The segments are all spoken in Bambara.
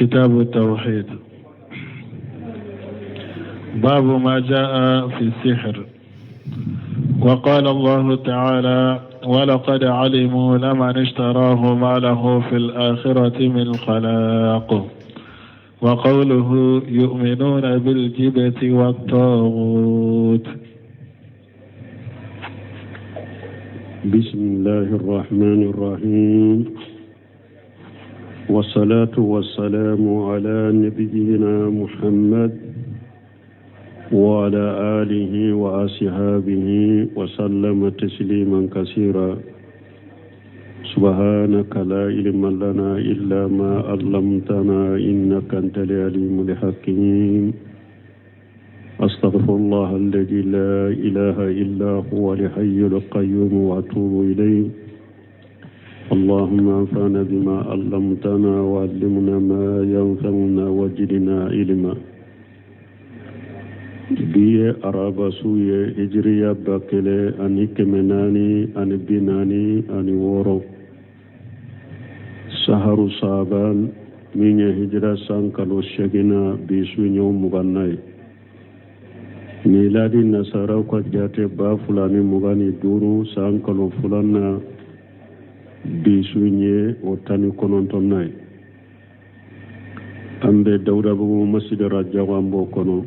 كتاب التوحيد. باب ما جاء في السحر. وقال الله تعالى: ولقد علموا لمن اشتراه ما له في الآخرة من خلاق. وقوله: يؤمنون بالجبت والطاغوت. بسم الله الرحمن الرحيم، والصلاة والسلام على نبينا محمد وعلى آله وأصحابه وسلم تسليما كثيرا. سبحانك لا علم لنا إلا ما علمتنا إنك أنت العليم الحكيم. أستغفر الله الذي لا إله إلا هو الحي القيوم وأتوب إليه. اللهم انفعنا بما علمتنا وعلمنا ما ينفعنا وزدنا علما. Bi ye araba su ye, hijiriya 1446, saharu saban, min ye hijira san kalo seginna, bi su ɲɛ 20nan ye. Miladi nasaraw ka jate 2025 san kalo filanan, bi su ye o 19nan ye. An bɛ Dawudabugu Masjid Rajabu, an b'o kɔnɔ.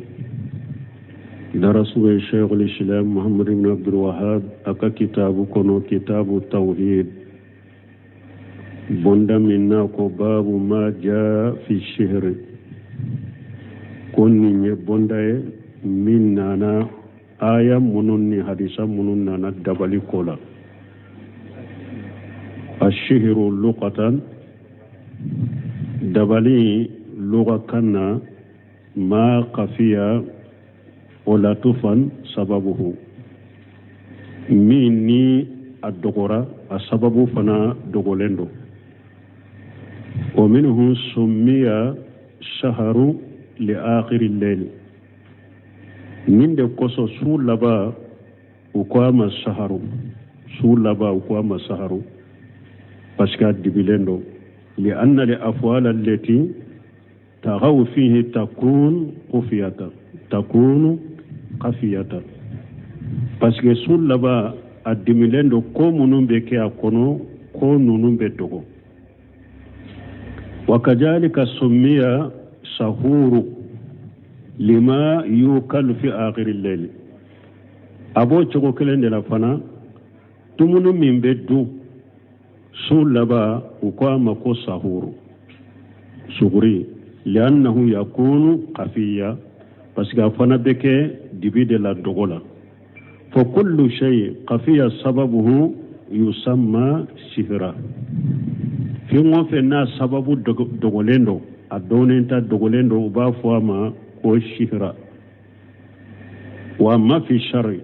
Darasu bɛ Sheikhul Islam Muhammad ibn Abdul Wahab a ka kitabu kɔnɔ, kitabu tawhid, bonda min n'a ko babu ma jaa fi sihiri, ko nin ye bonda ye min nana, aya minnu ni hadisa minnu nana dabali ko la. Asihiru lugatan, dabali luga kan na, ma kafiya o la tufan sababuhu, min ni a dogora, a sababu fana dogolen don. Wa minhu summiya saharu li akhiri layl, nin de kosɔn su laban u ko a ma saharu, su laban u ko a ma saharu, parce que a dibilen don. Li anna li afwala allati tagaw fihi takun khufiyatan, takunu khafiyatan, parce que su laban a dimilen don, ko minnu bɛ kɛ a kɔnɔ, ko ninnu bɛ dogo. Wa kazalika summiya sahuru lima yukalu fi akhiri layli, a b'o cogo kelen de la fana, dumuni min bɛ dun su laban, u ko a ma ko sahuru, suguri, liannahu yakunu khafiya, parce que a fana bɛ kɛ dibi de la, dogo la. Fa kullu shay khafiya sababuhu yusamma sihira, fɛn o fɛn n'a sababu dogolen don, a dɔnnen ta dogolen don, u b'a fɔ a ma ko sihira. Wa ma fi shari,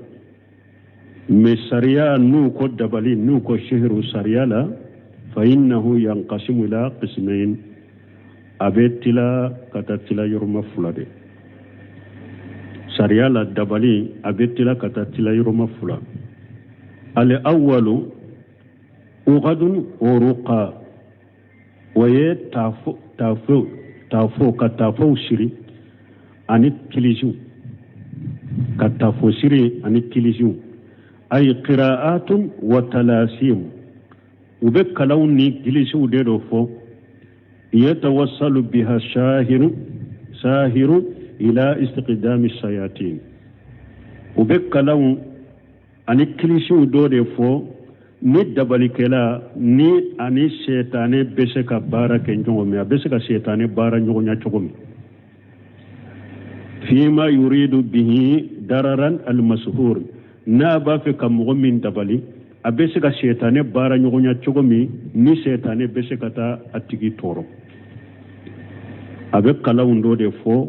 mais sariya n'u ko dabali, n'u ko sihiru sariya la, fa innahu yanqasimu ila qismain, a bɛ tila ka taa tila yɔrɔma fila de. Sariya la dabali a bɛ tila ka taa tila yɔrɔma fila. Al awwalu uqadun wa ruqa, o ye tafo, tafo, tafo, ka tafow siri ani kilisiw, ka tafo siri ani kilisiw, ay qira'atun wa talasim, u bɛ kalanw ni kilisiw de dɔ fɔ. Yatawassalu biha shahiru sahiru ila istiqdami shayatin, u bɛ kalanw ani kilisiw dɔ de fɔ ni dabalikɛla ni ani sɛtanɛ bɛ se ka baara kɛ ɲɔgɔn min, a bɛ se ka sɛtanɛ baara ɲɔgɔnya cogo min. Fima yuridu bihi dararan almashur, n'a b'a fɛ ka mɔgɔ min dabali, a bɛ se ka sɛtanɛ baara ɲɔgɔnya cogo min ni sɛtanɛ bɛ se ka taa a tigi tɔɔrɔ. A bɛ kalanw dɔ de fɔ,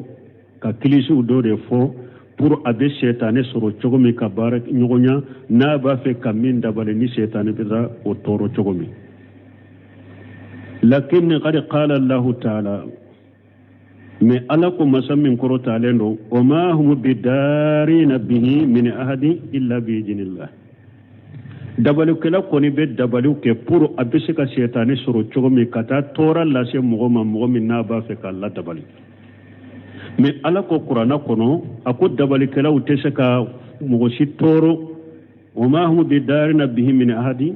ka kilisiw dɔ de fɔ pour a bɛ sɛtanɛ sɔrɔ cogo min ka baara ɲɔgɔnya, n'a b'a fɛ ka min dabali ni sɛtanɛ bɛ taa o tɔɔrɔ cogo min. Lakin qad qala Allahu ta'ala, mais Ala ko masa min kɔrɔtalen don, wa ma hum bidarina bihi min ahadi illa biidhnillah. Dabalikɛla kɔni bɛ dabaliw kɛ pour a bɛ se ka sɛtanɛ sɔrɔ cogo min ka taa tɔɔrɔ lase mɔgɔ ma, mɔgɔ min n'a b'a fɛ k'a ladabali. Mais Ala ko Kuranna kɔnɔ, a ko dabalikɛlaw tɛ se ka mɔgɔ si tɔɔrɔ. Wa ma hum bidarina bihi min ahadi,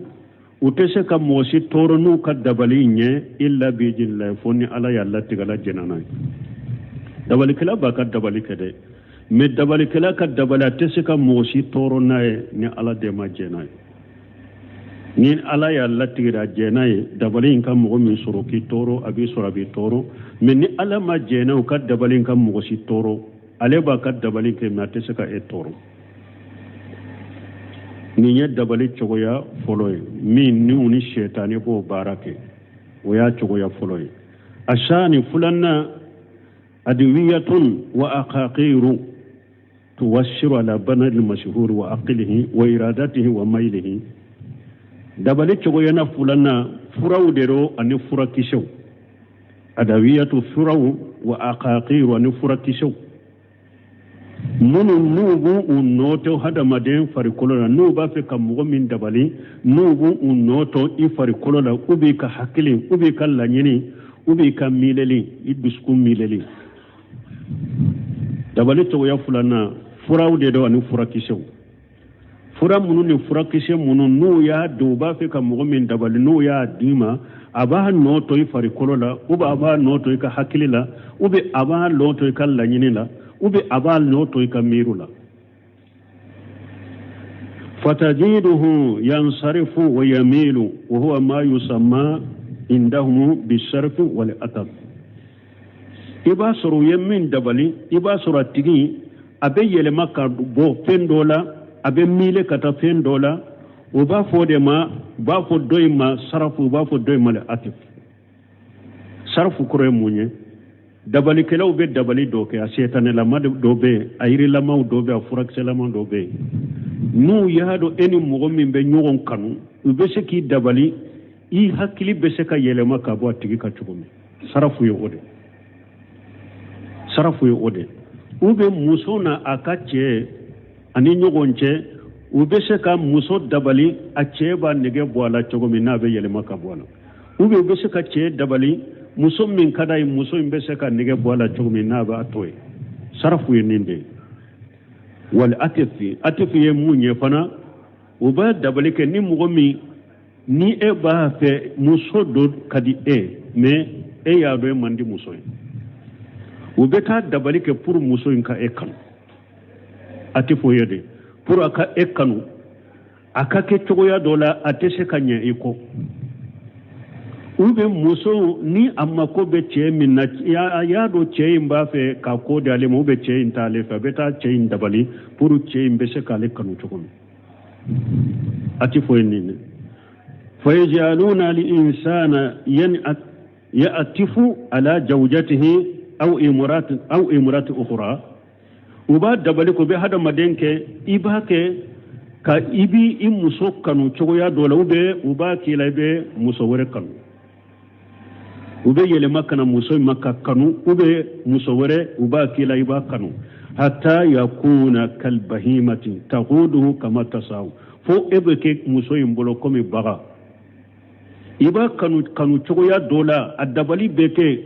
u tɛ se ka mɔgɔ si tɔɔrɔ n'u ka dabali in ye, illa biiznillahi, fo ni Ala y'a latigɛ la jɛnna n'a ye. Dabalikɛla b'a ka dabali kɛ dɛ, mais dabalikɛla ka dabali, a tɛ se ka mɔgɔ si tɔɔrɔ n'a ye ni Ala de ma jɛn n'a ye. Ni Ala y'a latigɛ a jɛn n'a ye, dabali in ka mɔgɔ min sɔrɔ k'i tɔɔrɔ, a b'i sɔrɔ, a b'i tɔɔrɔ. Mais ni Ala ma jɛn n'a ye u ka dabali in ka mɔgɔ si tɔɔrɔ, ale b'a ka dabali kɛ, mais a tɛ se ka e tɔɔrɔ. Nin ye dabali cogoya fɔlɔ ye min n'u ni sɛtanɛ b'o baara kɛ, o y'a cogoya fɔlɔ ye. Asani, filanan, adwiyatun wa aqaqiru tuwassiru ala badani mashhur wa aqlihi wa iradatihi wa maylihi. Dabali cogoyana filanan, furaw de don ani furakisɛw. Adawiyatu, furaw, wa aqaqiru, ani furakisɛw minnu n'u b'u u nɔ to hadamaden farikolo la, n'u b'a fɛ ka mɔgɔ min dabali, n'u b'u u nɔ to i farikolo la, u b'i ka hakili, u b'i ka laɲini, u b'i ka miileli, i dusukun miileli. Dabali cogoya filanan, furaw de don ani furakisɛw. Fura minnu ni furakisɛ minnu n'u y'a don, u b'a fɛ ka mɔgɔ min dabali, n'u y'a d'i ma, a b'a nɔ to i farikolo la, ou bien a b'a nɔ to i ka hakili la, ou bien a b'a nɔ to i ka laɲini la, ou bien a b'a nɔ to i ka miiriw la. Fatajiduhu yansarifu wa yamilu wa huwa ma yusamma indahum bisarfi wal atab. I b'a sɔrɔ u ye min dabali, i b'a sɔrɔ a tigi a bɛ yɛlɛma ka bɔ fɛn dɔ la, a bɛ miile ka taa fɛn dɔ la. U b'a fɔ o de ma, u b'a fɔ dɔ in ma sarafu, u b'a fɔ dɔ in ma le atif. Sarafu kɔrɔ ye mun ye? Dabalikɛlaw bɛ dabali dɔ kɛ, a sɛtanɛlama dɔ bɛ yen, a yirilamaw dɔ bɛ yen, a furakisɛlama dɔ bɛ yen. N'u y'a dɔn e ni mɔgɔ min bɛ ɲɔgɔn kanu, u bɛ se k'i dabali, i hakili bɛ se ka yɛlɛma ka bɔ a tigi kan cogo min. Sarafu ye o de, sarafu ye o de. U bɛ muso na a ka cɛ ani ɲɔgɔn cɛ, u bɛ se ka muso dabali, a cɛ b'a nege bɔ a la cogo min n'a bɛ yɛlɛma ka bɔ a la. Ou bien u bɛ se ka cɛ dabali, muso min ka d'a ye, muso in bɛ se ka nege bɔ a la cogo min n'a b'a to yen. Sarafu ye nin de ye. Wali atifi, atifi ye mun ye fana? U b'a dabali kɛ ni mɔgɔ min ni e b'a fɛ, muso dɔ ka di e, mais e y'a dɔn e man di muso ye, u bɛ taa dabali kɛ pour muso in ka e kanu. A tɛ fɔ ye de pour a ka e kanu, a ka kɛ cogoya dɔ la, a tɛ se ka ɲɛ i kɔ. Ou bien muso ni a mako bɛ cɛ min na, a y'a dɔn cɛ in b'a fɛ ka ko di ale ma, ou bien cɛ in t'ale fɛ, a bɛ taa cɛ in dabali pour cɛ in bɛ se k'ale kanu cogo min. A tɛ fɔ ye nin de. Fayajaluna li insana ya'tifu ala zawjatihi aw imra'at aw imra'at ukhra. U b'a dabali ko bɛ hadamaden kɛ, i b'a kɛ ka i b'i i muso kanu cogoya dɔ la, ou bien u b'a k'i la i bɛ muso wɛrɛ kanu. U bɛ yɛlɛma ka na muso in ma ka kanu, ou bien muso wɛrɛ u b'a k'i la i b'a kanu, hatta yakuna kalbahimati taquduhu kama tasaw, fo e bɛ kɛ muso in bolo komi bagan. I b'a kanu kanu cogoya dɔ la, a dabali bɛ kɛ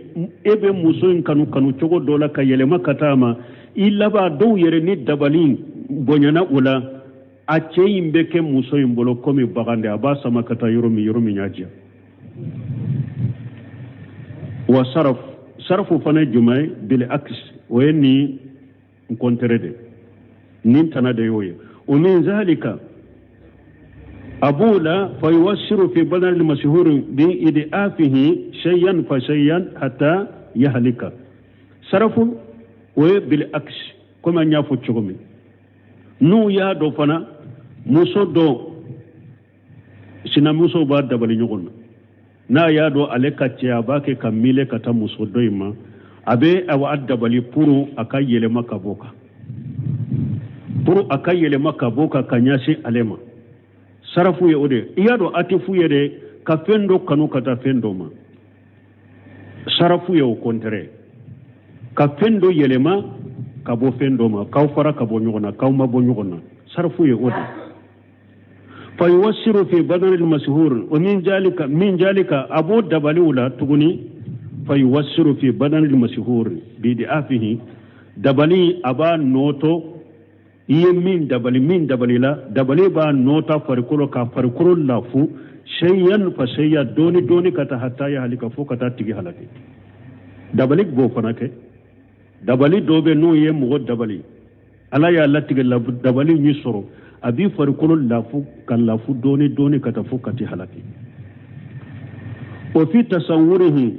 e bɛ muso in kanu kanu cogo dɔ la ka yɛlɛma ka taa ma. I laban dɔw yɛrɛ ni dabali bonyana o la, a cɛ in bɛ kɛ muso in bolo komi bagan de, a b'a sama ka taa yɔrɔ min, yɔrɔ min y'a diya. Wa saraf, sarafu fana ye jumɛn ye? Bil aks, o ye nin contraire de, nin tana de y'o ye. O min zalika a b'o la, fa yuwassiru fi badani mashhuri bi idiafihi shay'an fa shay'an hatta yahlika. Sarafu o ye bil aks, komi an y'a fɔ cogo min. N'u y'a dɔn fana muso dɔ sinamusow b'a dabali ɲɔgɔn na, n'a y'a dɔn ale ka cɛ, a b'a kɛ ka miile ka taa muso dɔ in ma, a bɛ awa a dabali pour a ka yɛlɛma ka bɔ kan, pour a ka yɛlɛma ka bɔ kan ka ɲɛsin ale ma. Sarafu ye o de ye. I y'a dɔn atifu ye de ka fɛn dɔ kanu ka taa fɛn dɔ ma. Sarafu ye o contraire, ka fɛn dɔ yɛlɛma ka bɔ fɛn dɔ ma, k'aw fara ka bɔ ɲɔgɔn na, k'aw ma bɔ ɲɔgɔn na. Sarafu ye o de. Fayuwassiru fi badani almashur wa min jalika min jalika, a b'o dabaliw la tuguni. Fayuwassiru fi badani almashur bidiafihi, dabali a b'a nɔtɔ i ye min dabali, min dabalila, dabali b'a nɔta farikolo ka farikolo lafu, shay'an fa shay'a, dɔɔni dɔɔni, ka taa hatta ya halika, fo ka taa tigi halaki. Dabali b'o fana kɛ. Dabali dɔ bɛ, n'o ye mɔgɔ dabali, Ala y'a latigɛ dabali min sɔrɔ, a b'i farikolo lafu ka lafu dɔɔni dɔɔni ka taa fo ka t'i halaki. O fi tasawurihi,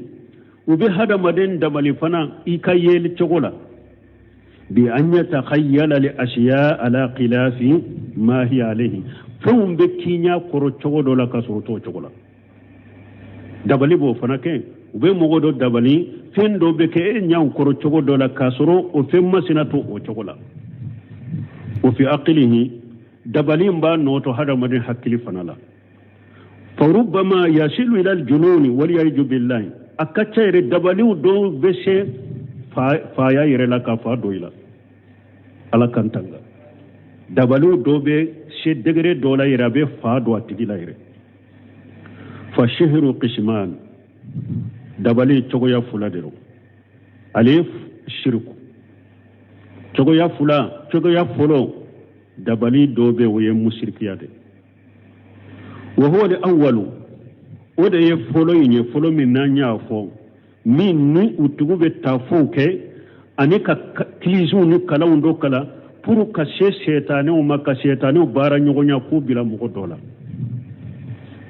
u bɛ hadamaden dabali fana i ka yeli cogo la, bi an yatakhayyala li ashiya ala khilafi ma hiya alayhi, fɛnw bɛ k'i ɲɛ kɔrɔ cogo dɔ la ka sɔrɔ t'o cogo la. Dabali b'o fana kɛ. U bɛ mɔgɔ dɔ dabali, fɛn dɔ bɛ kɛ e ɲɛw kɔrɔ cogo dɔ la k'a sɔrɔ o fɛn masina t'o o cogo la. O fi aqlihi, dabali in b'a nɔ to hadamaden hakili fana la. Farubama yasilu ila aljununi waliyaju billahi, a ka ca yɛrɛ dabaliw dɔw bɛ se faya yɛrɛ la, ka fa don i la. Ala k'an tanga. Dabaliw dɔw bɛ se degré dɔ la yɛrɛ, a bɛ fa don a tigi la yɛrɛ. Fa sihiru qisman, dabali cogoya fila de don. Alif shirku, cogoya fila. Cogoya fɔlɔ, dabali dɔ bɛ, o ye musirikiya de. Wa huwa al awwalu, o de ye fɔlɔ in ye, fɔlɔ min n'an y'a fɔ, min ni u tigiw bɛ taafow kɛ ani ka kilisiw ni kalanw dɔ kalan pour ka se sɛtanɛw ma, ka sɛtanɛw baara ɲɔgɔnya k'u bila mɔgɔ dɔ la.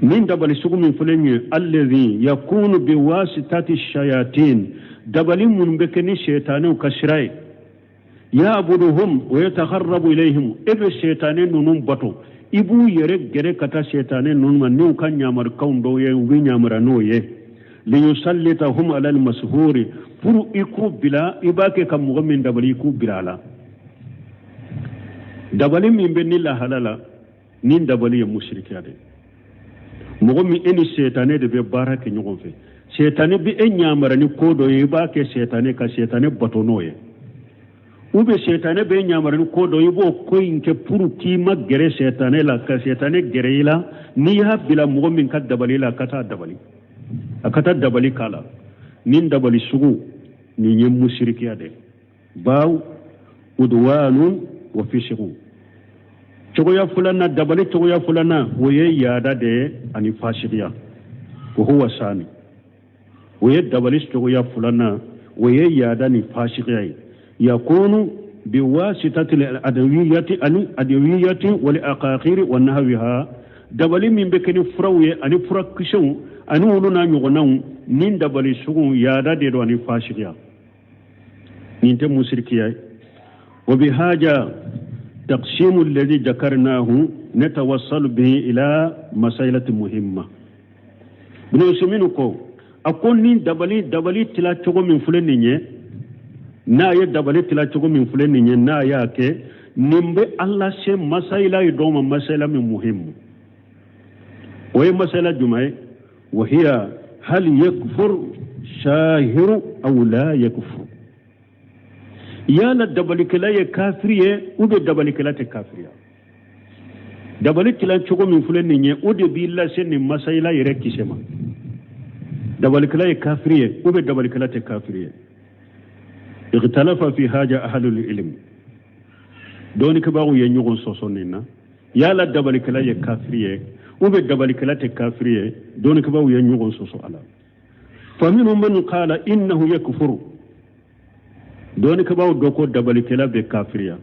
Nin dabali sugu min filɛ nin ye, allazi yakunu biwasitati shayatin, dabali minnu bɛ kɛ ni sɛtanɛw ka sira ye, yaabuduhum wa yatakarrabu ilayhim, e bɛ sɛtanɛ ninnu bato, i b'u yɛrɛ gɛrɛ ka taa sɛtanɛ ninnu ma n'u ka ɲamarikanw dɔw ye, u bɛ ɲamara n'o ye, liyusallitahum ala almashuri, pour i k'u bila, i b'a kɛ ka mɔgɔ min dabali, i k'u bila a la. Dabali min bɛ ni lahala la, nin dabali ye musirikiya de ye. Mɔgɔ min e ni sɛtanɛ de bɛ baara kɛ ɲɔgɔn fɛ, sɛtanɛ bɛ e ɲamara ni ko dɔ ye, i b'a kɛ sɛtanɛ ka sɛtanɛ bato n'o ye, ou bien sɛtanɛ bɛ e ɲamara ni ko dɔ ye, i b'o ko in kɛ pour k'i ma gɛrɛ sɛtanɛ la, ka sɛtanɛ gɛrɛ i la. N'i y'a bila mɔgɔ min ka dabali la, a ka taa dabali, a ka taa dabali k'a la. Nin dabali sugu nin ye musirikiya de ye, baw udwanun wa fisiku. Cogoya filanan, dabali cogoya filanan, o ye yaada de ye ani fasikiya. Wa huwa sani, o ye dabali cogoya filanan, o ye yaada ni fasikiya ye. Yakunu biwasitati adawiyati ani adawiyati wal aqaqiri wa nahwiha, dabali min bɛ kɛ ni furaw ye ani furakisɛw ani olu n'a ɲɔgɔnnaw, nin dabali sugu yaada de don ani fasikiya. Nin tɛ musirikiya ye. Wa bihaja taqsimu alladhi jakarnahu natawassalu bihi ila masailati muhimma. Ibn Usaymin ko, a ko ni dabali tila cogo min filɛ nin ye, n'a ye dabali tila cogo min filɛ nin ye, n'a y'a kɛ nin bɛ an lase masayila ye dɔw ma, masayila min muhimu. O ye masayila jumɛn ye? Wa hiya hal yakfur shahiru aw la yakfur, yala dabalikɛla ye kafiri ye ou bien dabalikɛla tɛ kafiriya? Dabali tila cogo min filɛ nin ye, o de b'i lase nin masayila yɛrɛ kisɛ ma. Dabalikɛla ye kafiri ye ou bien dabalikɛla tɛ kafiri ye? Ikhtalafa fi haja ahlul ilm, dɔnnikɛbagaw ye ɲɔgɔn sɔsɔ nin na. Yala dabalikɛla ye kafiri ye ou bien dabalikɛla tɛ kafiri ye? Dɔnnikɛbagaw ye ɲɔgɔn sɔsɔ a la. Faminhum man qala innahu yakfuru, dɔnnikɛbaaw dɔ ko dabalikɛla bɛ kafiriya.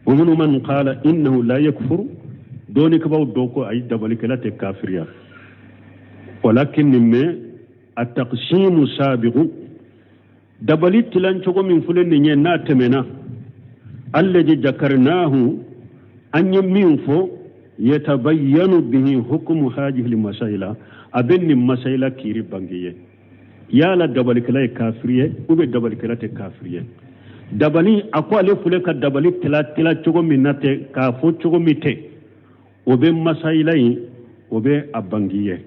Wa minhum man qala innahu la yakfuru, dɔnnikɛbaaw dɔ ko ayi, dabalikɛla tɛ kafiriya. Walakin nin mɛ a taqsimu sabiqu, dabali tilan cogo min filɛ nin ye, n'a tɛmɛna, alladhi jakarnahu, an ye min fɔ, yatabayyanu bihi hukmu hadhihi almasaila, a bɛ nin masayila kiiri bange ye. Yala dabalikɛla ye kafiri ye ou bien dabalikɛla tɛ kafiri ye? Dabali, a ko ale filɛ ka dabali tila tila cogo min na tɛ k'a fɔ cogo min tɛ, o bɛ masayila in, o bɛ a bange ye.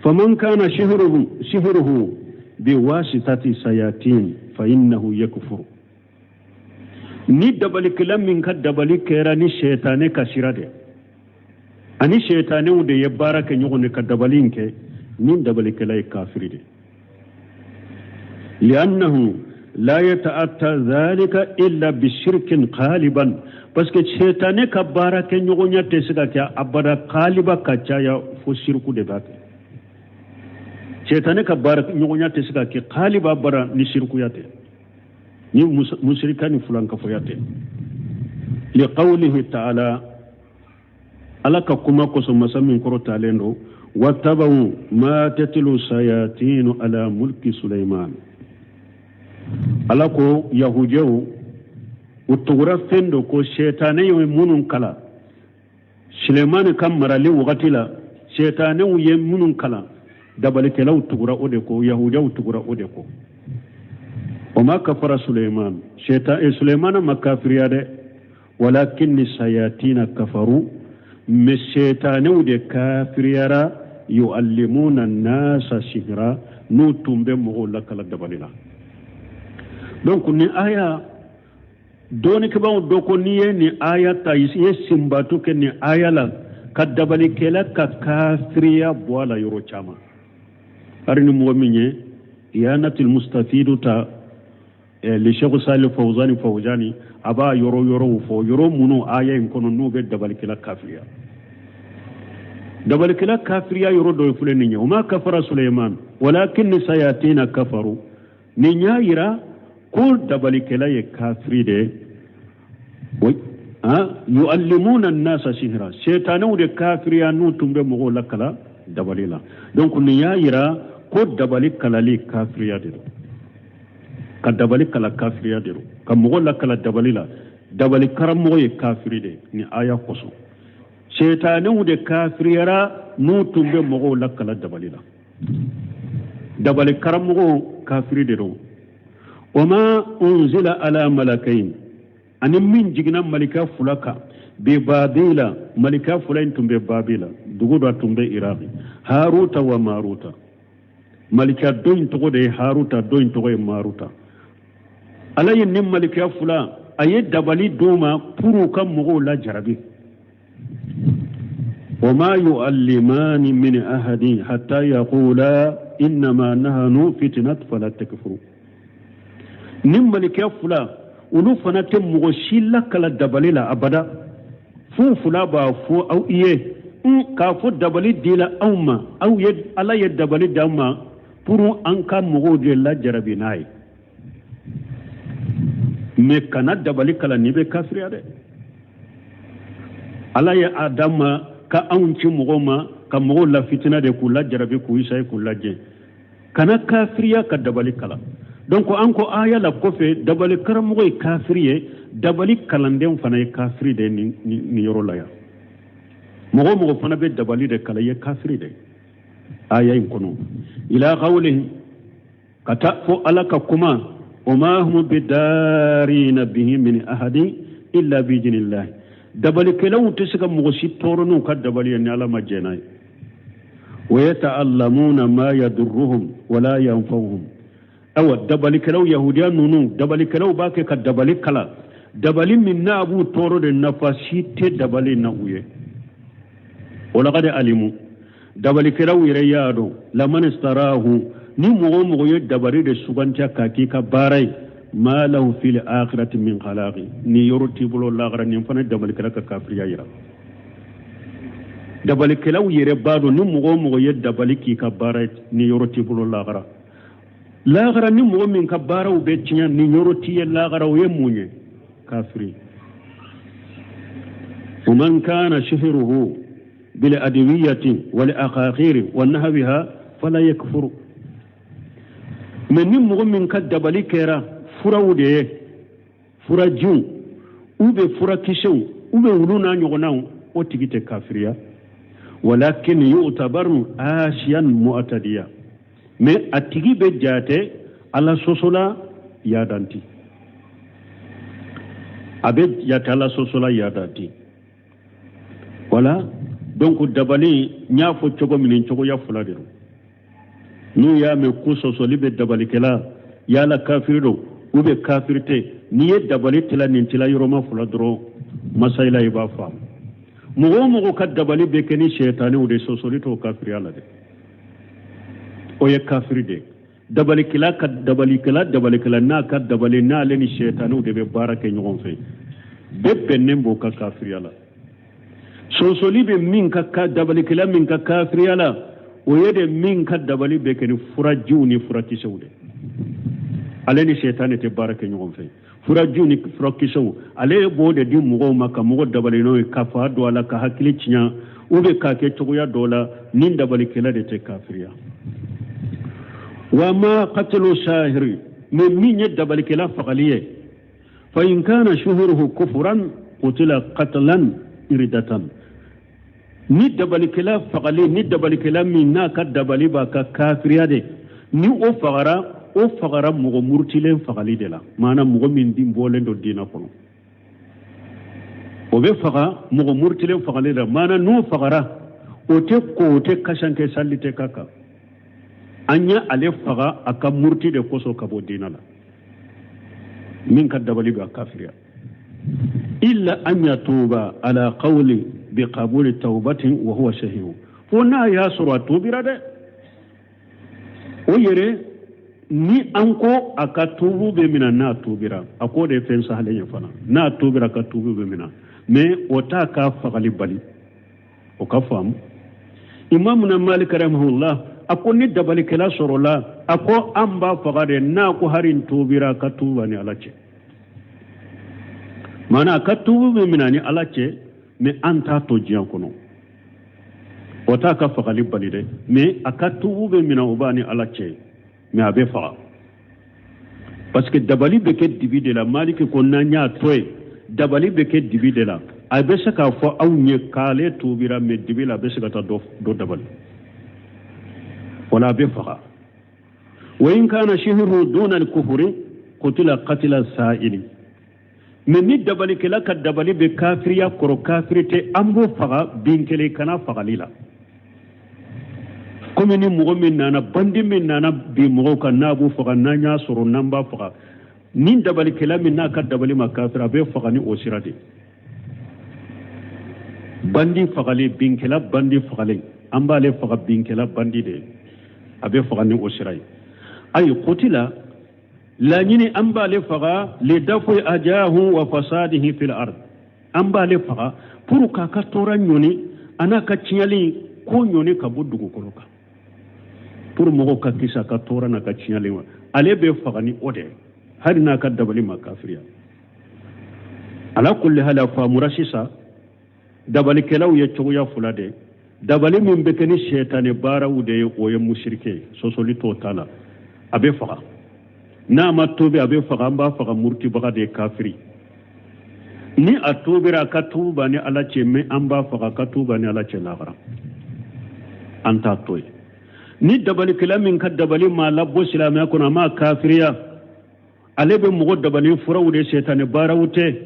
Faman kana sihiruhu biwasitati sayatin fa innahu yakfuru, ni dabalikɛla min ka dabali kɛra ni sɛtanɛ ka sira de. Ani sɛtanɛw de ye baara kɛ ɲɔgɔn de ka dabali in kɛ, nin dabalikɛla ye kafiri de. Li'annahu la yata'atta dhalika illa bishirkin qaliban, parce que sɛtanɛ ka baara kɛ ɲɔgɔnya tɛ se ka kɛ abada qaliba ka caya fo siriku de b'a kɛ. Sɛtanɛ ka baara ɲɔgɔnya tɛ se ka kɛ qaliba abada ni sirikuya tɛ, ni musirika ni fulankafoya tɛ. Liqawlihi ta'ala, Ala ka kuma kosɔn masa min kɔrɔtalen don, wattabaw ma tatlu sayatinu ala mulki Sulaiman. Ala ko yahudiyaw u tugura fɛn dɔ kɔ sɛtanɛ ye minnu kalan Sulemani ka marali wagati la, sɛtanɛw ye minnu kalan, dabalikɛlaw tugura o de kɔ, yahudiyaw tugura o de kɔ. Wa ma kafara Suleiman, sɛtan Sulemana ma kafiriya dɛ, walakinni sayatina kafaru, mais sɛtanɛw de kafiriyara, yuallimuna nasa sihira, n'u tun bɛ mɔgɔw lakala dabali la. Donc ni aya dɔɔnikɛbaaw dɔ ko n'i ye nin aya ta, i ye sinbatu kɛ nin aya la ka dabalikɛla ka kafiriya bɔ a la yɔrɔ caman. Hari ni mɔgɔ min ye iyanatul mustafidu ta le Cheikh Salih Fawzani Fawzani, a b'a yɔrɔ yɔrɔw fɔ, yɔrɔ minnu aya in kɔnɔ n'u bɛ dabalikɛla kafiriya. Dabalikɛla kafiriya yɔrɔ dɔ ye filɛ nin ye, wa ma kafara Suleiman walakin sayatina kafaru. Nin y'a yira ko dabalikɛla ye kafiri de ye. Yuallimuna nasa sihira, setanɛw de kafiriya n'u tun bɛ mɔgɔw lakala dabali la. Donc nin y'a yira ko dabali kalali kafiriya de don, ka dabali kala kafiriya de don, ka mɔgɔ lakala dabali la, dabali karamɔgɔ ye kafiri de nin aya kosɔn. Setanɛw de kafiriyara n'u tun bɛ mɔgɔw lakala dabali la, dabali karamɔgɔ kafiri de don. Wa ma unzila ala malakain, ani min jiginna malika fila kan bi Babila, malika fila in tun bɛ Babila, dugu dɔ tun bɛ Iraki, Haruta wa Maruta. Malika dɔ in tɔgɔ de ye Haruta, dɔ in tɔgɔ ye Maruta. Ala ye nin malika fila, a ye dabali d'u ma pour u ka mɔgɔw lajarabi. Wa ma yu'allimani min ahadin hatta yaqula innama nahnu fitnat fala takfuru. Nin malika fila olu fana tɛ mɔgɔ si lakala dabali la abada, f'u fila b'a fɔ aw ye k'a fɔ dabali dila anw ma, aw ye Ala ye dabali d'an ma pour an ka mɔgɔw de lajarabi n'a ye. Mais kana dabali kalan n'i bɛ kafiriya dɛ. Ala ye a d'an ma ka anw ci mɔgɔw ma ka mɔgɔw la fitina de, k'u lajarabi, k'u isaye, k'u lajɛ, kana kafiriya ka dabali kalan. Donc an ko aya la kɔfɛ dabali karamɔgɔ ye kafiri ye, dabali kalanden fana ye kafiri de nin yɔrɔ la yan. Mɔgɔ o mɔgɔ fana bɛ dabali de kalan, i ye kafiri de aya in kɔnɔ. Ila qawlihi, ka taa fo Ala ka kuma, wa ma hum bidarina bihi min ahadin illa biidhnillahi. Dabalikɛlaw tɛ se ka mɔgɔ si tɔɔrɔ n'u ka dabali ye ni Ala ma jɛn n'a ye. Wa yata'allamuna ma yadurruhum wala yanfa'uhum. Awa dabalikɛlaw, yahudiya ninnu, dabalikɛlaw b'a kɛ ka dabali kalan, dabali min n'a b'u tɔɔrɔ de, nafa si tɛ dabali na u ye. Walaqad alimu, dabalikɛlaw yɛrɛ y'a dɔn, laman istarahu, ni mɔgɔ o mɔgɔ ye dabali de sugantiya k'a k'i ka baara ye, ma lahu fil akhirati min khalaqi, ni yɔrɔ t'i bolo lahara. Nin fana dabalikɛla ka kafiriya yira. Dabalikɛlaw yɛrɛ b'a dɔn ni mɔgɔ o mɔgɔ ye dabali k'i ka baara ye, ni yɔrɔ t'i bolo lahara. Lahara ni mɔgɔ min ka baaraw bɛ tiɲɛ, ni yɔrɔ t'i ye lahara, o ye mun ye? Kafiri. Wa man kana sihruhu bil adwiyati wal aqaqiri wa nahwiha fala yakfuru. Mais ni mɔgɔ min ka dabali kɛra furaw de ye, furajiw ou bien furakisɛw ou bien olu n'a ɲɔgɔnnaw, o tigi tɛ kafiriya. Walakin yu'tabaru asiyan mu'tadiya, mais a tigi bɛ jate Ala sɔsɔla yadanti, a bɛ jate Ala sɔsɔla yadanti. Voilà, donc dabali n y'a fɔ cogo min, cogoya fila de don. N'u y'a mɛn ko sɔsɔli bɛ dabalikɛla yala kafiri don ou bien kafiri tɛ, n'i ye dabali tila nin tila yɔrɔma fila dɔrɔn, masayila i b'a faamu. Mɔgɔ o mɔgɔ ka dabali bɛ kɛ ni sɛtanɛw de sɔsɔli t'o kafiriya la dɛ, o ye kafiri de ye. Dabalikɛla ka dabalikɛla dabalikɛla n'a ka dabali n'ale ni sɛtanɛw de bɛ baara kɛ ɲɔgɔn fɛ, bɛɛ bɛnnen b'o ka kafiriya la. Sɔsɔli bɛ min ka dabalikɛla min ka kafiriya la, o ye de min ka dabali bɛ kɛ ni furajiw ni furakisɛw de, ale ni sɛtanɛ tɛ baara kɛ ɲɔgɔn fɛ. Furajiw ni furakisɛw, ale b'o de di mɔgɔw ma ka mɔgɔ dabali n'o ye, ka fa don a la, ka hakili tiɲɛ, u bɛ k'a kɛ cogoya dɔ la. Ni dabalikɛla de tɛ kafiriya. Wa ma qatlu sahiri, mais min ye dabalikɛla fagali ye, fa in kana shuhuruhu kufran qutila qatlan iridatan. Ni dabalikɛla fagali, ni dabalikɛla min n'a ka dabali b'a ka kafiriya de, ni o fagara, o fagara mɔgɔ murutilen fagali de la, maana mɔgɔ min din bɔlen don diinɛ kɔnɔ, o bɛ faga mɔgɔ murutilen fagali de la. Maana n'o fagara, o tɛ ko, o tɛ kasankɛ, sali tɛ ka kan. An ye ale faga a ka muruti de kosɔn ka bɔ diinɛ la, min ka dabali bɛ a kafiriya. Illa an yatuba ala qawli bi qabuli tawbatin wa huwa shahihu, fo n'a y'a sɔrɔ a tubira dɛ. O yɛrɛ ni an ko a ka tubu bɛ mina n'a tubira, a k'o de ye fɛn sahalen ye fana, n'a tubira a ka tubu bɛ mina, mais o t'a ka fagali bali. O ka faamu. Imamuna Malik rahimahullah a ko ni dabalikɛla sɔrɔla, a ko an b'a faga de, n'a ko hari n tubira, a ka tubu ni Ala cɛ. Maana a ka tubu bɛ mina ni Ala cɛ, mais an t'a to diɲɛ kɔnɔ. O t'a ka fagali bali dɛ, mais a ka tubu bɛ mina o b'a ni Ala cɛ, mais a bɛ faga parce que dabali bɛ kɛ dibi de la. Maliki ko n'an y'a to yen, dabali bɛ kɛ dibi de la. A bɛ se k'a fɔ aw ye k'ale tubira, mais dibi la a bɛ se ka taa dɔ dabali, wala a bɛ faga. Wa in kana sihiru duna al-kufri qutila qatila sa'ili. Mais ni dabalikɛla ka dabali bɛ kafiriya kɔrɔ, kafiri tɛ, an b'o faga bin kelen kana fagali la. Komi ni mɔgɔ min nana, bandi min nana bin mɔgɔw kan, n'a b'o faga, n'an y'a sɔrɔ n'an b'a faga, ni dabalikɛla min n'a ka dabali ma kafiri, a bɛ faga ni o sira de. Bandi fagali, binkɛla bandi fagalen, an b'ale faga binkɛla bandi de, a bɛ faga ni o sira ye. Ayi qutila laɲini an b'ale faga li dafu ajahu wa fasadihi fil ard, an b'ale faga pour k'a ka tɔɔrɔ ɲɔni a n'a ka tiɲɛli ko ɲɔni ka bɔ dugukolo kan, pour mɔgɔw ka kisi a ka tɔɔrɔ n'a ka tiɲɛli ma. Ale bɛ faga ni o de ye, hali n'a ka dabali ma kafiriya. Ala kulli hali a faamura sisan, dabalikɛlaw ye cogoya fila de. Dabali min bɛ kɛ ni sɛtanɛ baaraw de ye, o ye musirike ye, sɔsɔli t'o ta la, a bɛ faga. N'a ma tobi, a bɛ faga, an b'a faga murutibaga de ye, kafiri. Ni a tobira, a ka tubu b'a ni Ala cɛ, mais an b'a faga, a ka tubu b'a ni Ala cɛ lahara, an t'a to yen. Ni dabalikɛla min ka dabali maa labɔ silamɛya kɔnɔ, a m'a kafiriya, ale bɛ mɔgɔ dabali furaw de, sɛtanɛ baaraw tɛ,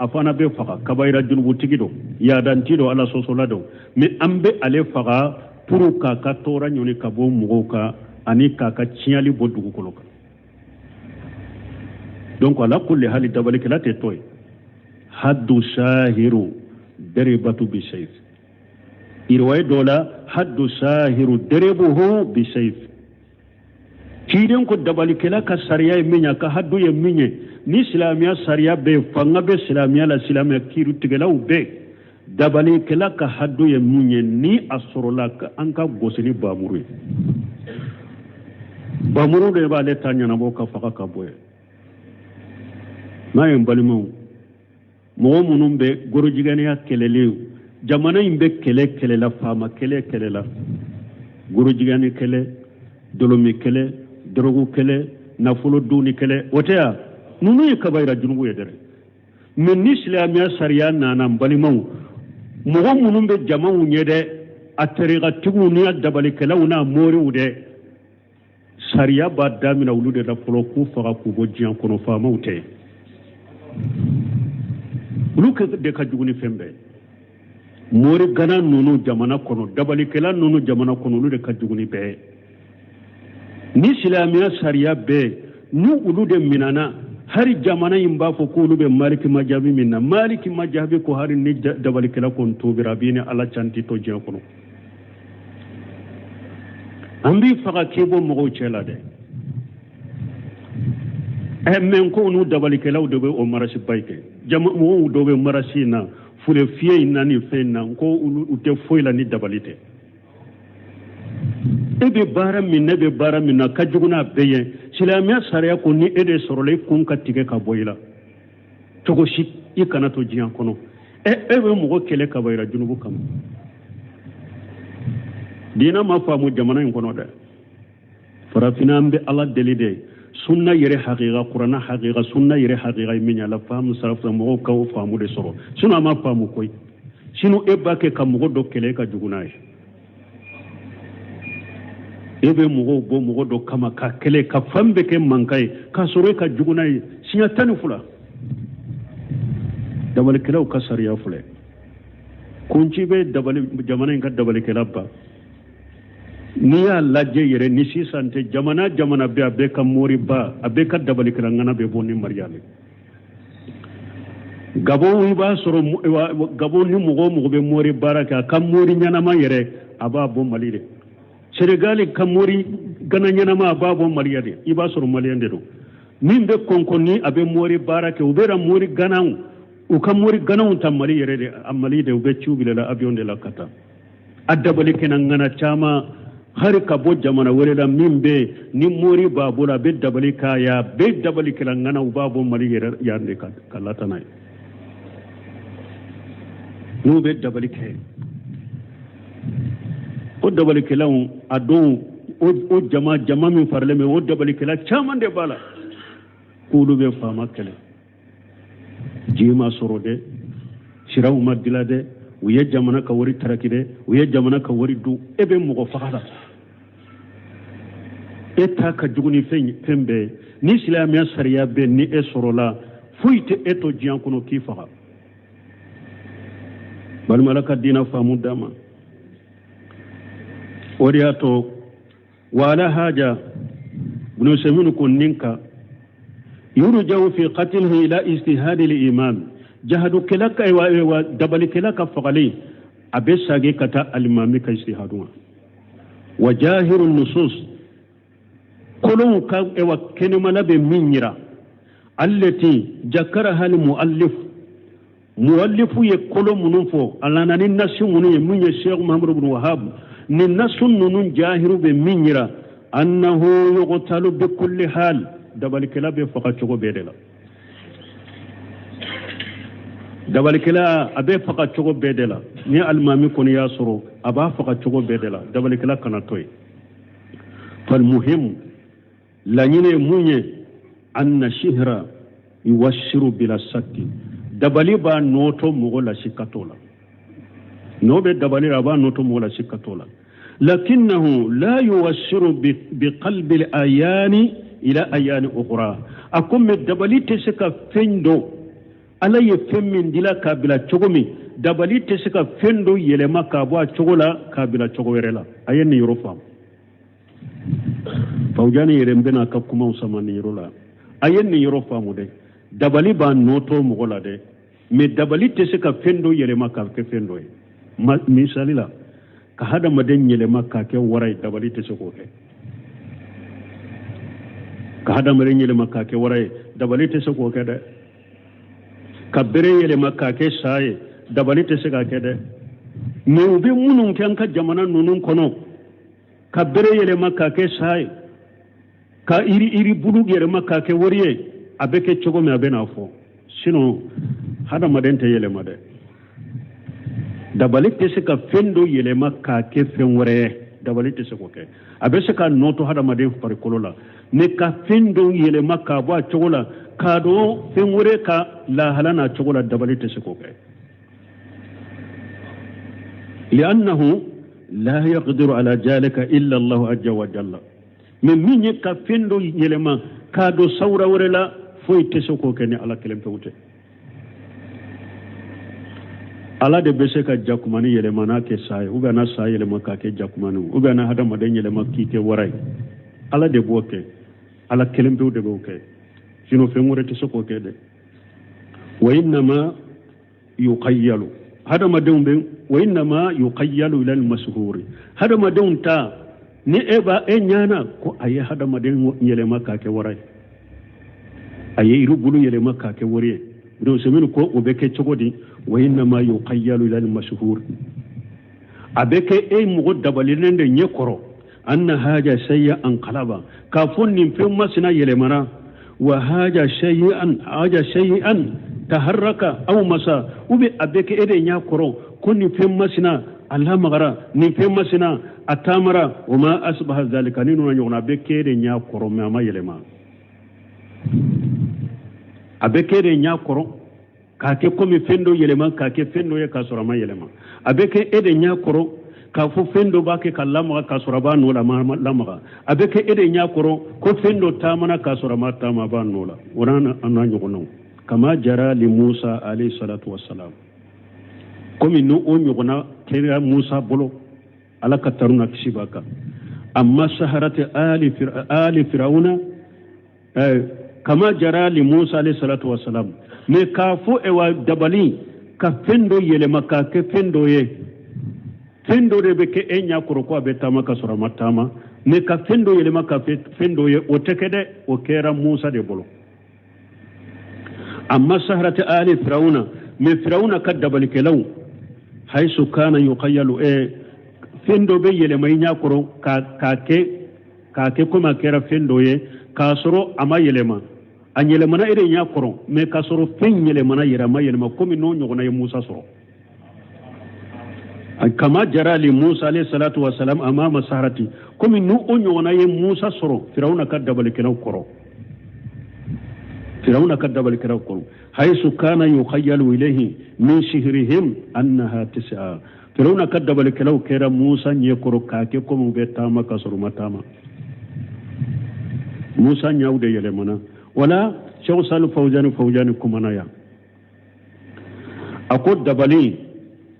a fana bɛ faga. Kabayira junubutigi don, yadanti don, Ala sɔsɔla don, mais an bɛ ale faga pour k'a ka tɔɔrɔ ɲɔni ka bɔ mɔgɔw kan ani k'a ka tiɲɛli bɔ dugukolo kan. Donc ala kulli hali dabalikɛla tɛ to yen. Haddu sahiru daribatu bisayf, riwaya dɔ la haddu sahiru daribuhu bisayf. Ciden ko dabalikɛla ka sariya ye min ye, a ka haddu ye min ye, ni silamɛya sariya bɛ yen, fanga bɛ silamɛya la, silamɛya kiiritigɛlaw bɛ yen, dabalikɛla ka haddu ye mun ye, ni a sɔrɔla an ka gosi ni bamuru ye, bamuru de b'ale ta ɲɛnabɔ ka faga ka bɔ yen. N'a ye n balimaw, mɔgɔ minnu bɛ gorojigɛnɛya kɛlɛlen, jamana in bɛ kɛlɛ kɛlɛ la, faama kɛlɛ kɛlɛ la, gorojigɛnɛ kɛlɛ, dolomi kɛlɛ, dɔrɔgu kɛlɛ, nafolo dunni kɛlɛ, o tɛ yan? Ninnu ye kabayira junubu ye dɛ. Mais ni silamɛya sariya nana, n balimaw, mɔgɔ minnu bɛ jamaw ɲɛ dɛ, a tarikatigiw n'a dabalikɛlaw n'a moriw dɛ, sariya b'a daminɛ olu de la fɔlɔ k'u faga k'u bɔ diɲɛ kɔnɔ. Faamaw tɛ, olu de ka jugu ni fɛn bɛɛ. Mori gana ninnu jamana kɔnɔ, dabalikɛla ninnu jamana kɔnɔ, olu de ka jugu ni bɛɛ. Ni silamɛya sariya bɛɛ, ni olu de minana, Hari jamana in b'a fɔ k'olu bɛ Maliki majabi min na, Maliki majabi ko hari ni dabalikɛla ko n tubira, a b'i ni Ala cɛ, n t'i to diɲɛ kɔnɔ. An b'i faga k'i bɔ mɔgɔw cɛ la dɛ. Ɛ mɛ ko n'u dabalikɛlaw de bɛ o marasiba in kɛ. Jama mɔgɔw dɔ bɛ marasi in na, fure fiyɛ in na ni fɛn in na, ko olu u tɛ foyi la ni dabali tɛ. E bɛ baara min, ne bɛ baara min na, ka jugu n'a bɛɛ ye. Silamɛya sariya ko ni e de sɔrɔla, i kun ka tigɛ ka bɔ i la cogo si, i kana to diɲɛ kɔnɔ. Ɛ e bɛ mɔgɔ kɛlɛ ka bɔ i la junubu kama. Diinɛ ma faamu jamana in kɔnɔ dɛ. Farafinna, an bɛ Ala deli de, sunna yɛrɛ hakika, kuranna hakika, sunna yɛrɛ hakika ye min ye, ala faamu sara fisa mɔgɔw ka o faamu de sɔrɔ. Sinon a ma faamu koyi. Sinon e b'a kɛ ka mɔgɔ dɔ kɛlɛ, e ka jugu n'a ye. E bɛ mɔgɔw bɔ mɔgɔ dɔ kama ka kɛlɛ ka fan bɛɛ kɛ mankan ye, k'a sɔrɔ e ka jugu n'a ye siɲɛ 12. Dabalikɛlaw ka sariya filɛ. Kunci bɛ dabali jamana in ka dabalikɛla ba. N'i y'a lajɛ yɛrɛ ni sisan tɛ, jamana jamana bɛ, a bɛɛ ka moriba, a bɛɛ ka dabalikɛla ŋana bɛ bɔ ni mariya le. Gabon, i b'a sɔrɔ Gabon ni mɔgɔ o mɔgɔ bɛ mori baara kɛ, a ka mori ɲɛnama yɛrɛ, a b'a bɔ Mali de. Senegali ka mori gana ɲɛnama, a b'a bɔ Mali de. I b'a sɔrɔ maliyɛn de don. Min bɛ kɔnkɔn ni a bɛ mori baara kɛ, u bɛ na mori ganaw, u ka mori ganaw ta Mali yɛrɛ de, a Mali de, u bɛ ciw bila la avion de la ka taa. A dabali kɛnɛ ŋana caman hari ka bɔ jamana wɛrɛ la, min bɛ ni mori b'a bolo, a bɛ dabali k'a ye, a bɛ dabali kɛla ŋana, u b'a bɔ Mali yɛrɛ yan de ka lata n'a ye. N'u bɛ dabali kɛ, o dabalikɛlaw a don o jama jama min faralen bɛ, o dabalikɛla caman de b'a la k'olu bɛ faama kɛlɛ. Ji ma sɔrɔ dɛ, siraw ma dila dɛ, u ye jamana ka wari taraki dɛ, u ye jamana ka wari dun. E bɛ mɔgɔ faga la, e ta ka jugu ni fɛn bɛɛ ye. Ni silamɛya sariya bɛ ni e sɔrɔla, foyi tɛ e to diɲɛ kɔnɔ k'i faga. Balima, Ala ka diinɛ faamu d'a ma. O de y'a to wala haja Ibn Usaymin ko nin kan yurja'u fi qatlihi ila ijtihadi al-imam. Jahadukɛla ka wa dabalikɛla ka fagali, a bɛ sagi ka taa alimami ka ijtihadu ma. Wa jahiru nusus, kolonw ka wa kɛnɛmala bɛ min yira, allati jakaraha al muallif, muallifu ye kolo minnu fɔ, a nana ni nasi minnu ye, min ye Sheikh Muhammad ibn Wahab, ni nasu ninnu jahiru bɛ min yira, annahu yuqtalu bi kulli hal, dabalikɛla bɛ faga cogo bɛɛ de la. Dabalikɛla a bɛ faga cogo bɛɛ de la. Ni alimami kɔni y'a sɔrɔ, a b'a faga cogo bɛɛ de la. Dabalikɛla kana to yen. Falmuhim, laɲini ye mun ye? Anna sihra yuwassiru bila sakki, dabali b'a nɔtɔ mɔgɔ la sika t'o la. N'o bɛ dabali la, a b'a nɔtɔ mɔgɔ la sika t'o la. Lakinnahu la yuwassiru bi qalbi al-ayani ila ayani ukhra. A ko mɛ dabali tɛ se ka fɛn dɔ, Ala ye fɛn min dila k'a bila cogo min, dabali tɛ se ka fɛn dɔ yɛlɛma k'a bɔ a cogo la k'a bila cogo wɛrɛ la. A ye nin yɔrɔ faamu. Fawujani yɛrɛ n bɛna a ka kumaw sama nin yɔrɔ la. A ye nin yɔrɔ faamu dɛ. Dabali b'a nɔtɔ mɔgɔ la dɛ, mɛ dabali tɛ se ka fɛn dɔ yɛlɛma k'a kɛ fɛn dɔ ye. Misali la, ka hadamaden yɛlɛma k'a kɛ wara ye, dabali tɛ se k'o kɛ. Ka hadamaden yɛlɛma k'a kɛ wara ye, dabali tɛ se k'o kɛ dɛ. Ka bere yɛlɛma k'a kɛ sa ye, dabali tɛ se k'a kɛ dɛ. Mɛ u bɛ minnu kɛ an ka jamana ninnu kɔnɔ, ka bere yɛlɛma k'a kɛ sa ye, ka yiri bulu yɛlɛma k'a kɛ wari ye, a bɛ kɛ cogo min, a bɛ n'a fɔ. Sinon hadamaden tɛ yɛlɛma dɛ. Dabali tɛ se ka fɛn dɔ yɛlɛma k'a kɛ fɛn wɛrɛ ye, dabali tɛ se k'o kɛ. A bɛ se ka nɔ to hadamaden farikolo la, mɛ ka fɛn dɔ yɛlɛma k'a bɔ a cogo la k'a don fɛn wɛrɛ ka lahala n'a cogo la, dabali tɛ se k'o kɛ. Li'annahu la yaqdiru ala jalika illa Allahu azza wa jalla. Mɛ min ye ka fɛn dɔ yɛlɛma k'a don sawura wɛrɛ la, foyi tɛ se k'o kɛ ni Ala kelen pewu tɛ. Ala de bɛ se ka jakumani yɛlɛma n'a kɛ sa ye, ou bien na sa yɛlɛma k'a kɛ jakumani, ou bien na hadamaden yɛlɛma k'i kɛ wara ye. Ala de b'o kɛ, Ala kelen pewu de b'o kɛ. Sinon fɛn wɛrɛ tɛ se k'o kɛ dɛ. Wa innama yuqayyalu, hadamadenw bɛ, wa innama yuqayyalu ila almashhuri, hadamadenw ta ni e b'a e ɲana ko a ye hadamaden yɛlɛma k'a kɛ wara ye, a ye yiribulu yɛlɛma k'a kɛ wari ye. Donc Usaymin ko o bɛ kɛ cogo di? Wa innama yuqayyalu ila almashhur, a bɛ kɛ e mɔgɔ dabalilen de ɲɛ kɔrɔ, anna haja shay'an qalaba, k'a fɔ nin fɛn masina yɛlɛmana, wa haja shay'an, haja shay'an taharraka aw masa, ou bien a bɛ kɛ e de ɲɛ kɔrɔ ko nin fɛn masina a lamagara, nin fɛn masina a taamara, wa ma asbaha zalika, ni nuna ɲɔgɔn na, a bɛ kɛ e de ɲɛ kɔrɔ, mais a ma yɛlɛma. A bɛ kɛ e de ɲɛ kɔrɔ k'a kɛ komi fɛn dɔ yɛlɛma k'a kɛ fɛn dɔ ye k'a sɔrɔ a ma yɛlɛma. A bɛ kɛ e de ɲɛ kɔrɔ k'a fɔ fɛn dɔ b'a kɛ ka lamaga k'a sɔrɔ a b'a nɔ la, ma lamaga. A bɛ kɛ e de ɲɛ kɔrɔ ko fɛn dɔ taamana k'a sɔrɔ a ma taama, a b'a nɔ la. O n'a ɲɔgɔnnaw, kama jara li Musa alayhi salatu wassalam, komi n'o ɲɔgɔnna kɛra Musa bolo, Ala ka tanu n'a kisi b'a kan. Amma saharati ali firawuna, kama jara li Musa alayhi salatu wassalam, mais k'a fɔ ewa dabali ka fɛn dɔ yɛlɛma k'a kɛ fɛn dɔ ye, fɛn dɔ de bɛ kɛ e ɲɛ kɔrɔ ko a bɛ taama ka sɔrɔ a ma taama, mais ka fɛn dɔ yɛlɛma ka fɛn dɔ ye, o tɛ kɛ dɛ, o kɛra Musa de bolo. Amma saharati ali firawuna, mais firawuna ka dabalikɛlaw, haisu kana yuqayyalu, fɛn dɔ bɛ yɛlɛma i ɲɛ kɔrɔ k'a kɛ komi a kɛra fɛn dɔ ye k'a sɔrɔ a ma yɛlɛma, a yɛlɛmana e de ɲɛ kɔrɔ, mais k'a sɔrɔ fɛn yɛlɛmana yɛrɛ a ma yɛlɛma, komi n'o ɲɔgɔnna ye Musa sɔrɔ. Kama jara li Musa alayhi salatu wa salam amama saharati, komi n'o ɲɔgɔnna ye Musa sɔrɔ Firawuna ka dabalikɛlaw kɔrɔ, Firawuna ka dabalikɛlaw kɔrɔ, haisu kana yukhayyalu ilayhi min sihrihim annaha tis'a, Firawuna ka dabalikɛlaw kɛra Musa ɲɛ kɔrɔ k'a kɛ komi u bɛ taama k'a sɔrɔ u ma taama. Musa ɲɛw de yɛlɛmana. Wala Cheikh Salih Fawzani kumana yan, a ko dabali,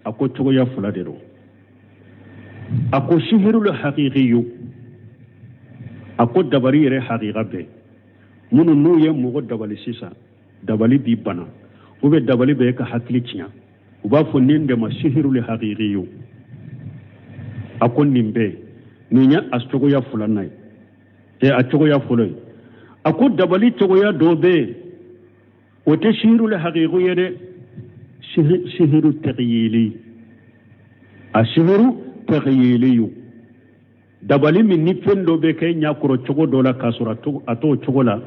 a ko cogoya fila de don. A ko sihirul haqiqiyu, a ko dabali yɛrɛ haqiqa bɛɛ minnu n'u ye mɔgɔ dabali sisan, dabali b'i bana, ou bien dabali bɛ e ka hakili tiɲɛ, u b'a fɔ nin de ma sihirul haqiqiyu. A ko nin bɛɛ nin ye a cogoya filanan ye, a cogoya fɔlɔ ye. A ko dabali cogoya dɔ bɛ yen, o tɛ sihirul haqiqi ye dɛ, sihiru taghyili, a sihiru taghyiliyu, dabali min ni fɛn dɔ bɛ kɛ ɲɛ kɔrɔ cogo dɔ la k'a sɔrɔ a t'o cogo la.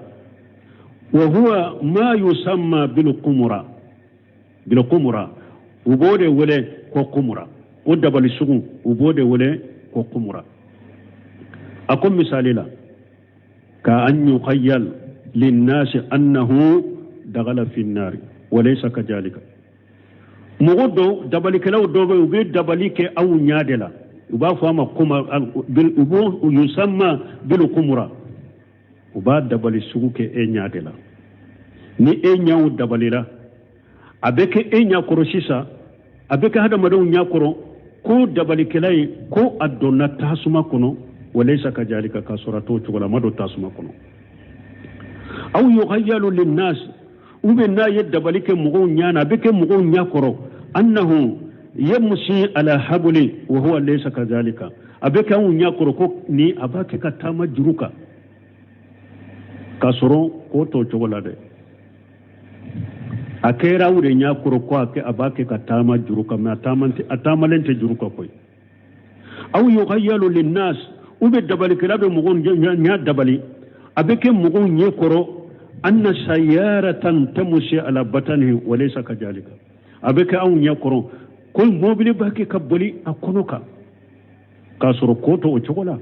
Wa huwa ma yusamma bil qumra, bil qumra, u b'o de wele ko qumra, o dabali sugu u b'o de wele ko qumra. A ko misali la, ka an yukhayyal linnasi annahu dagala fi nnari wa laysa kadhalika. Mɔgɔ dɔw, dabalikɛlaw dɔw bɛ yen, u bɛ dabali kɛ aw ɲɛ de la, u b'a fɔ a ma kuma, u b'o yusamma bil qumra, u b'a dabali sugu kɛ e ɲɛ de la. Ni e ɲɛw dabalila, a bɛ kɛ e ɲɛ kɔrɔ sisan, a bɛ kɛ hadamadenw ɲɛ kɔrɔ ko dabalikɛla ye ko a donna tasuma kɔnɔ, wa laysa kadhalika, k'a sɔrɔ a t'o cogo la, a ma don tasuma kɔnɔ. Aw yughayyalu linnas, ou bien n'a ye dabali kɛ mɔgɔw ɲɛ na, a bɛ kɛ mɔgɔw ɲɛ kɔrɔ annahu yamsi ala habli wa huwa laysa kadhalika, a bɛ kɛ anw ɲɛ kɔrɔ ko ni a b'a kɛ ka taama juru kan, k'a sɔrɔ k'o t'o cogo la dɛ. A kɛra aw de ɲɛ kɔrɔ ko a b'a kɛ ka taama juru kan, mais a taamalen tɛ juru kan koyi. Aw yughayyalu linnas, ou bien dabalikɛla bɛ mɔgɔw ɲɛ dabali, a bɛ kɛ mɔgɔw ɲɛ kɔrɔ anna sayyaratan tamshi ala batanihi wa laysa kadhalika, a bɛ kɛ anw ɲɛ kɔrɔ ko mobili b'a kɛ ka boli a kɔnɔ kan, k'a sɔrɔ ko t'o cogo la.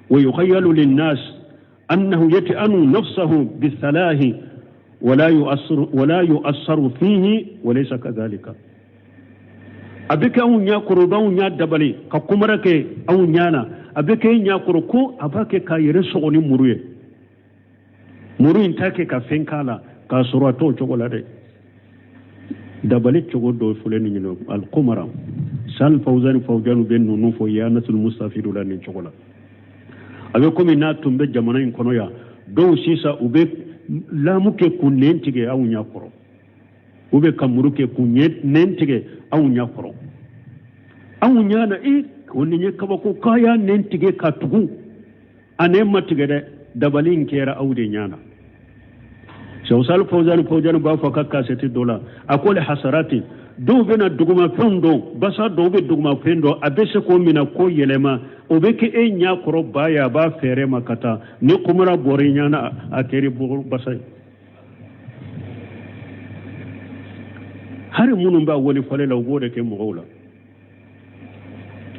Wa yukhayyalu linnas annahu yat'anu nafsahu bisalahi wala yu'assaru fihi wa laysa kadhalika. A bɛ kɛ anw ɲɛ kɔrɔ, b'anw ɲɛ dabali ka kumara kɛ anw ɲɛ na, a bɛ kɛ e ɲɛ kɔrɔ ko a b'a kɛ k'a yɛrɛ sɔgɔ ni muru ye, muru in t'a kɛ ka fɛn k'a la, k'a sɔrɔ a t'o cogo la dɛ. Dabali cogo dɔ filɛ nin ye, alqumara Sal Fawzani Fawzani bɛ ninnu fɔ Yanatul Mustafidu la nin cogo la. A bɛ komi n'a tun bɛ jamana in kɔnɔ yan, dɔw sisan u bɛ lamu kɛ k'u nɛn tigɛ anw ɲɛ kɔrɔ, u bɛ ka muru kɛ k'u nɛn tigɛ anw ɲɛ kɔrɔ. Anw ɲɛ na e ko nin ye kabako, k'a y'a nɛn tigɛ ka tugu, a nɛn ma tigɛ dɛ, dabali in kɛra aw de ɲɛ na. Cheikh Salih Fawzani Fawzani b'a fɔ a ka kasɛti dɔ la, a ko le hasarati dɔw bɛna dugumafɛn dɔn, basa dɔw bɛ dugumafɛn dɔn, a bɛ se k'o minɛ k'o yɛlɛma, o bɛ kɛ e ɲɛ kɔrɔ ba ye, a b'a fɛɛrɛ ma ka taa ni kumara bɔra i ɲɛ na, a kɛra basa ye. Hari minnu b'a wali falen la, u b'o de kɛ mɔgɔw la.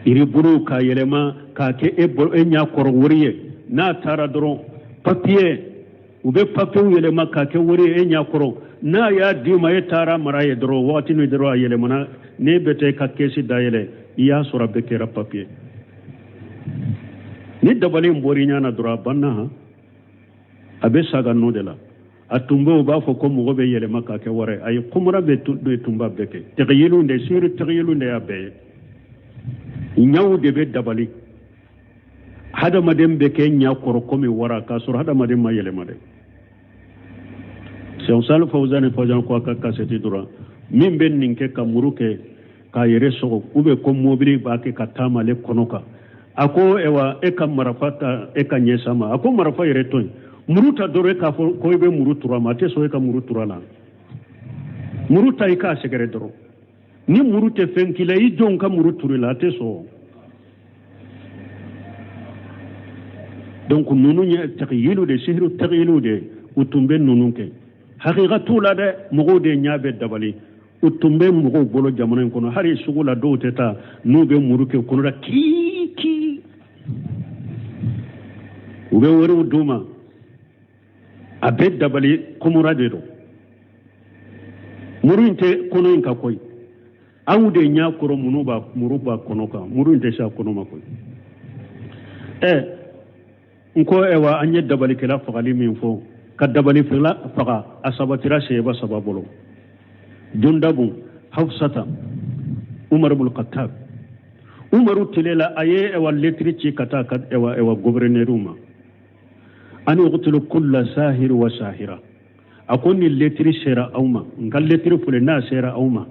Yiribuluw k'a yɛlɛma k'a kɛ e ɲɛ kɔrɔ wari ye, n'a taara dɔrɔn papiye, u bɛ papiyew yɛlɛma k'a kɛ wari ye e ɲɛ kɔrɔ, n'a y'a d'i ma, e taara mara ye dɔrɔn, waati min dɔrɔn a yɛlɛmana, n'e bɛ taa i ka kɛsi dayɛlɛ, i y'a sɔrɔ a bɛɛ kɛra papiye. Ni dabali in bɔra i ɲɛ na dɔrɔn, a banna. Han, a bɛ saga nɔ de la. A tun bɛ, u b'a fɔ ko mɔgɔ bɛ yɛlɛma k'a kɛ wari ye. Ayi, kumara bɛ tun b'a bɛɛ kɛ tɛgɛyelenw de, siri tɛgɛyelenw de y'a bɛɛ ye. Ɲaw de bɛ dabali, hadamaden bɛ kɛ ɲa kɔrɔ komi wara, k'a sɔrɔ hadamaden ma yɛlɛma dɛ. Cheikh Salih Fawzani Fawzani ko a ka kasɛti dɔrɔn, min bɛ nin kɛ ka muru kɛ k'a yɛrɛ sɔgɔ, u bɛ ko mobili b'a kɛ ka taama ale kɔnɔ kan. A ko ewa, e ka marifa ta, e ka ɲɛsa ma. A ko marifa yɛrɛ to yen, muru ta dɔrɔn, e k'a fɔ ko i bɛ muru turu a ma, a tɛ sɔn e ka muru turu a la. Muru ta i k'a sɛgɛrɛ dɔrɔn, ni muru tɛ fɛn k'i la, i jɔn ka muru turu i la, a tɛ sɔn. Donc ninnu ye tɛgɛyeliw de, sihiru tɛgɛyeliw de, u tun bɛ ninnu kɛ. Hakika t'u la dɛ, mɔgɔw de ɲɛ bɛ dabali. U tun bɛ mɔgɔw bolo jamana in kɔnɔ, hali sugu la dɔw tɛ taa n'u bɛ muru kɛ kɔnɔ la kii kii, u bɛ wariw d'u ma, a bɛ dabali kumura de don. Muru in tɛ kɔnɔ in ka koyi, aw de ɲɛ kɔrɔ muru b'a muru b'a kɔnɔ kan, muru in tɛ se a kɔnɔ ma koyi. Ɛ n ko ɛwa, an ye dabalikɛla fagali min fɔ, ka dabalikɛla faga, a sabatira sɛba saba bolo: Jundabu, Hafsata, Umar ibn Khattab. Umaru tile la, a ye ɛwa letiri ci ka taa ka ɛwa ɛwa guvɛrɛnɛriw ma, ani uqtulu kulla sahir wa sahira. A ko ni letiri sera aw ma, n ka letiri filɛ, n'a sera aw ma,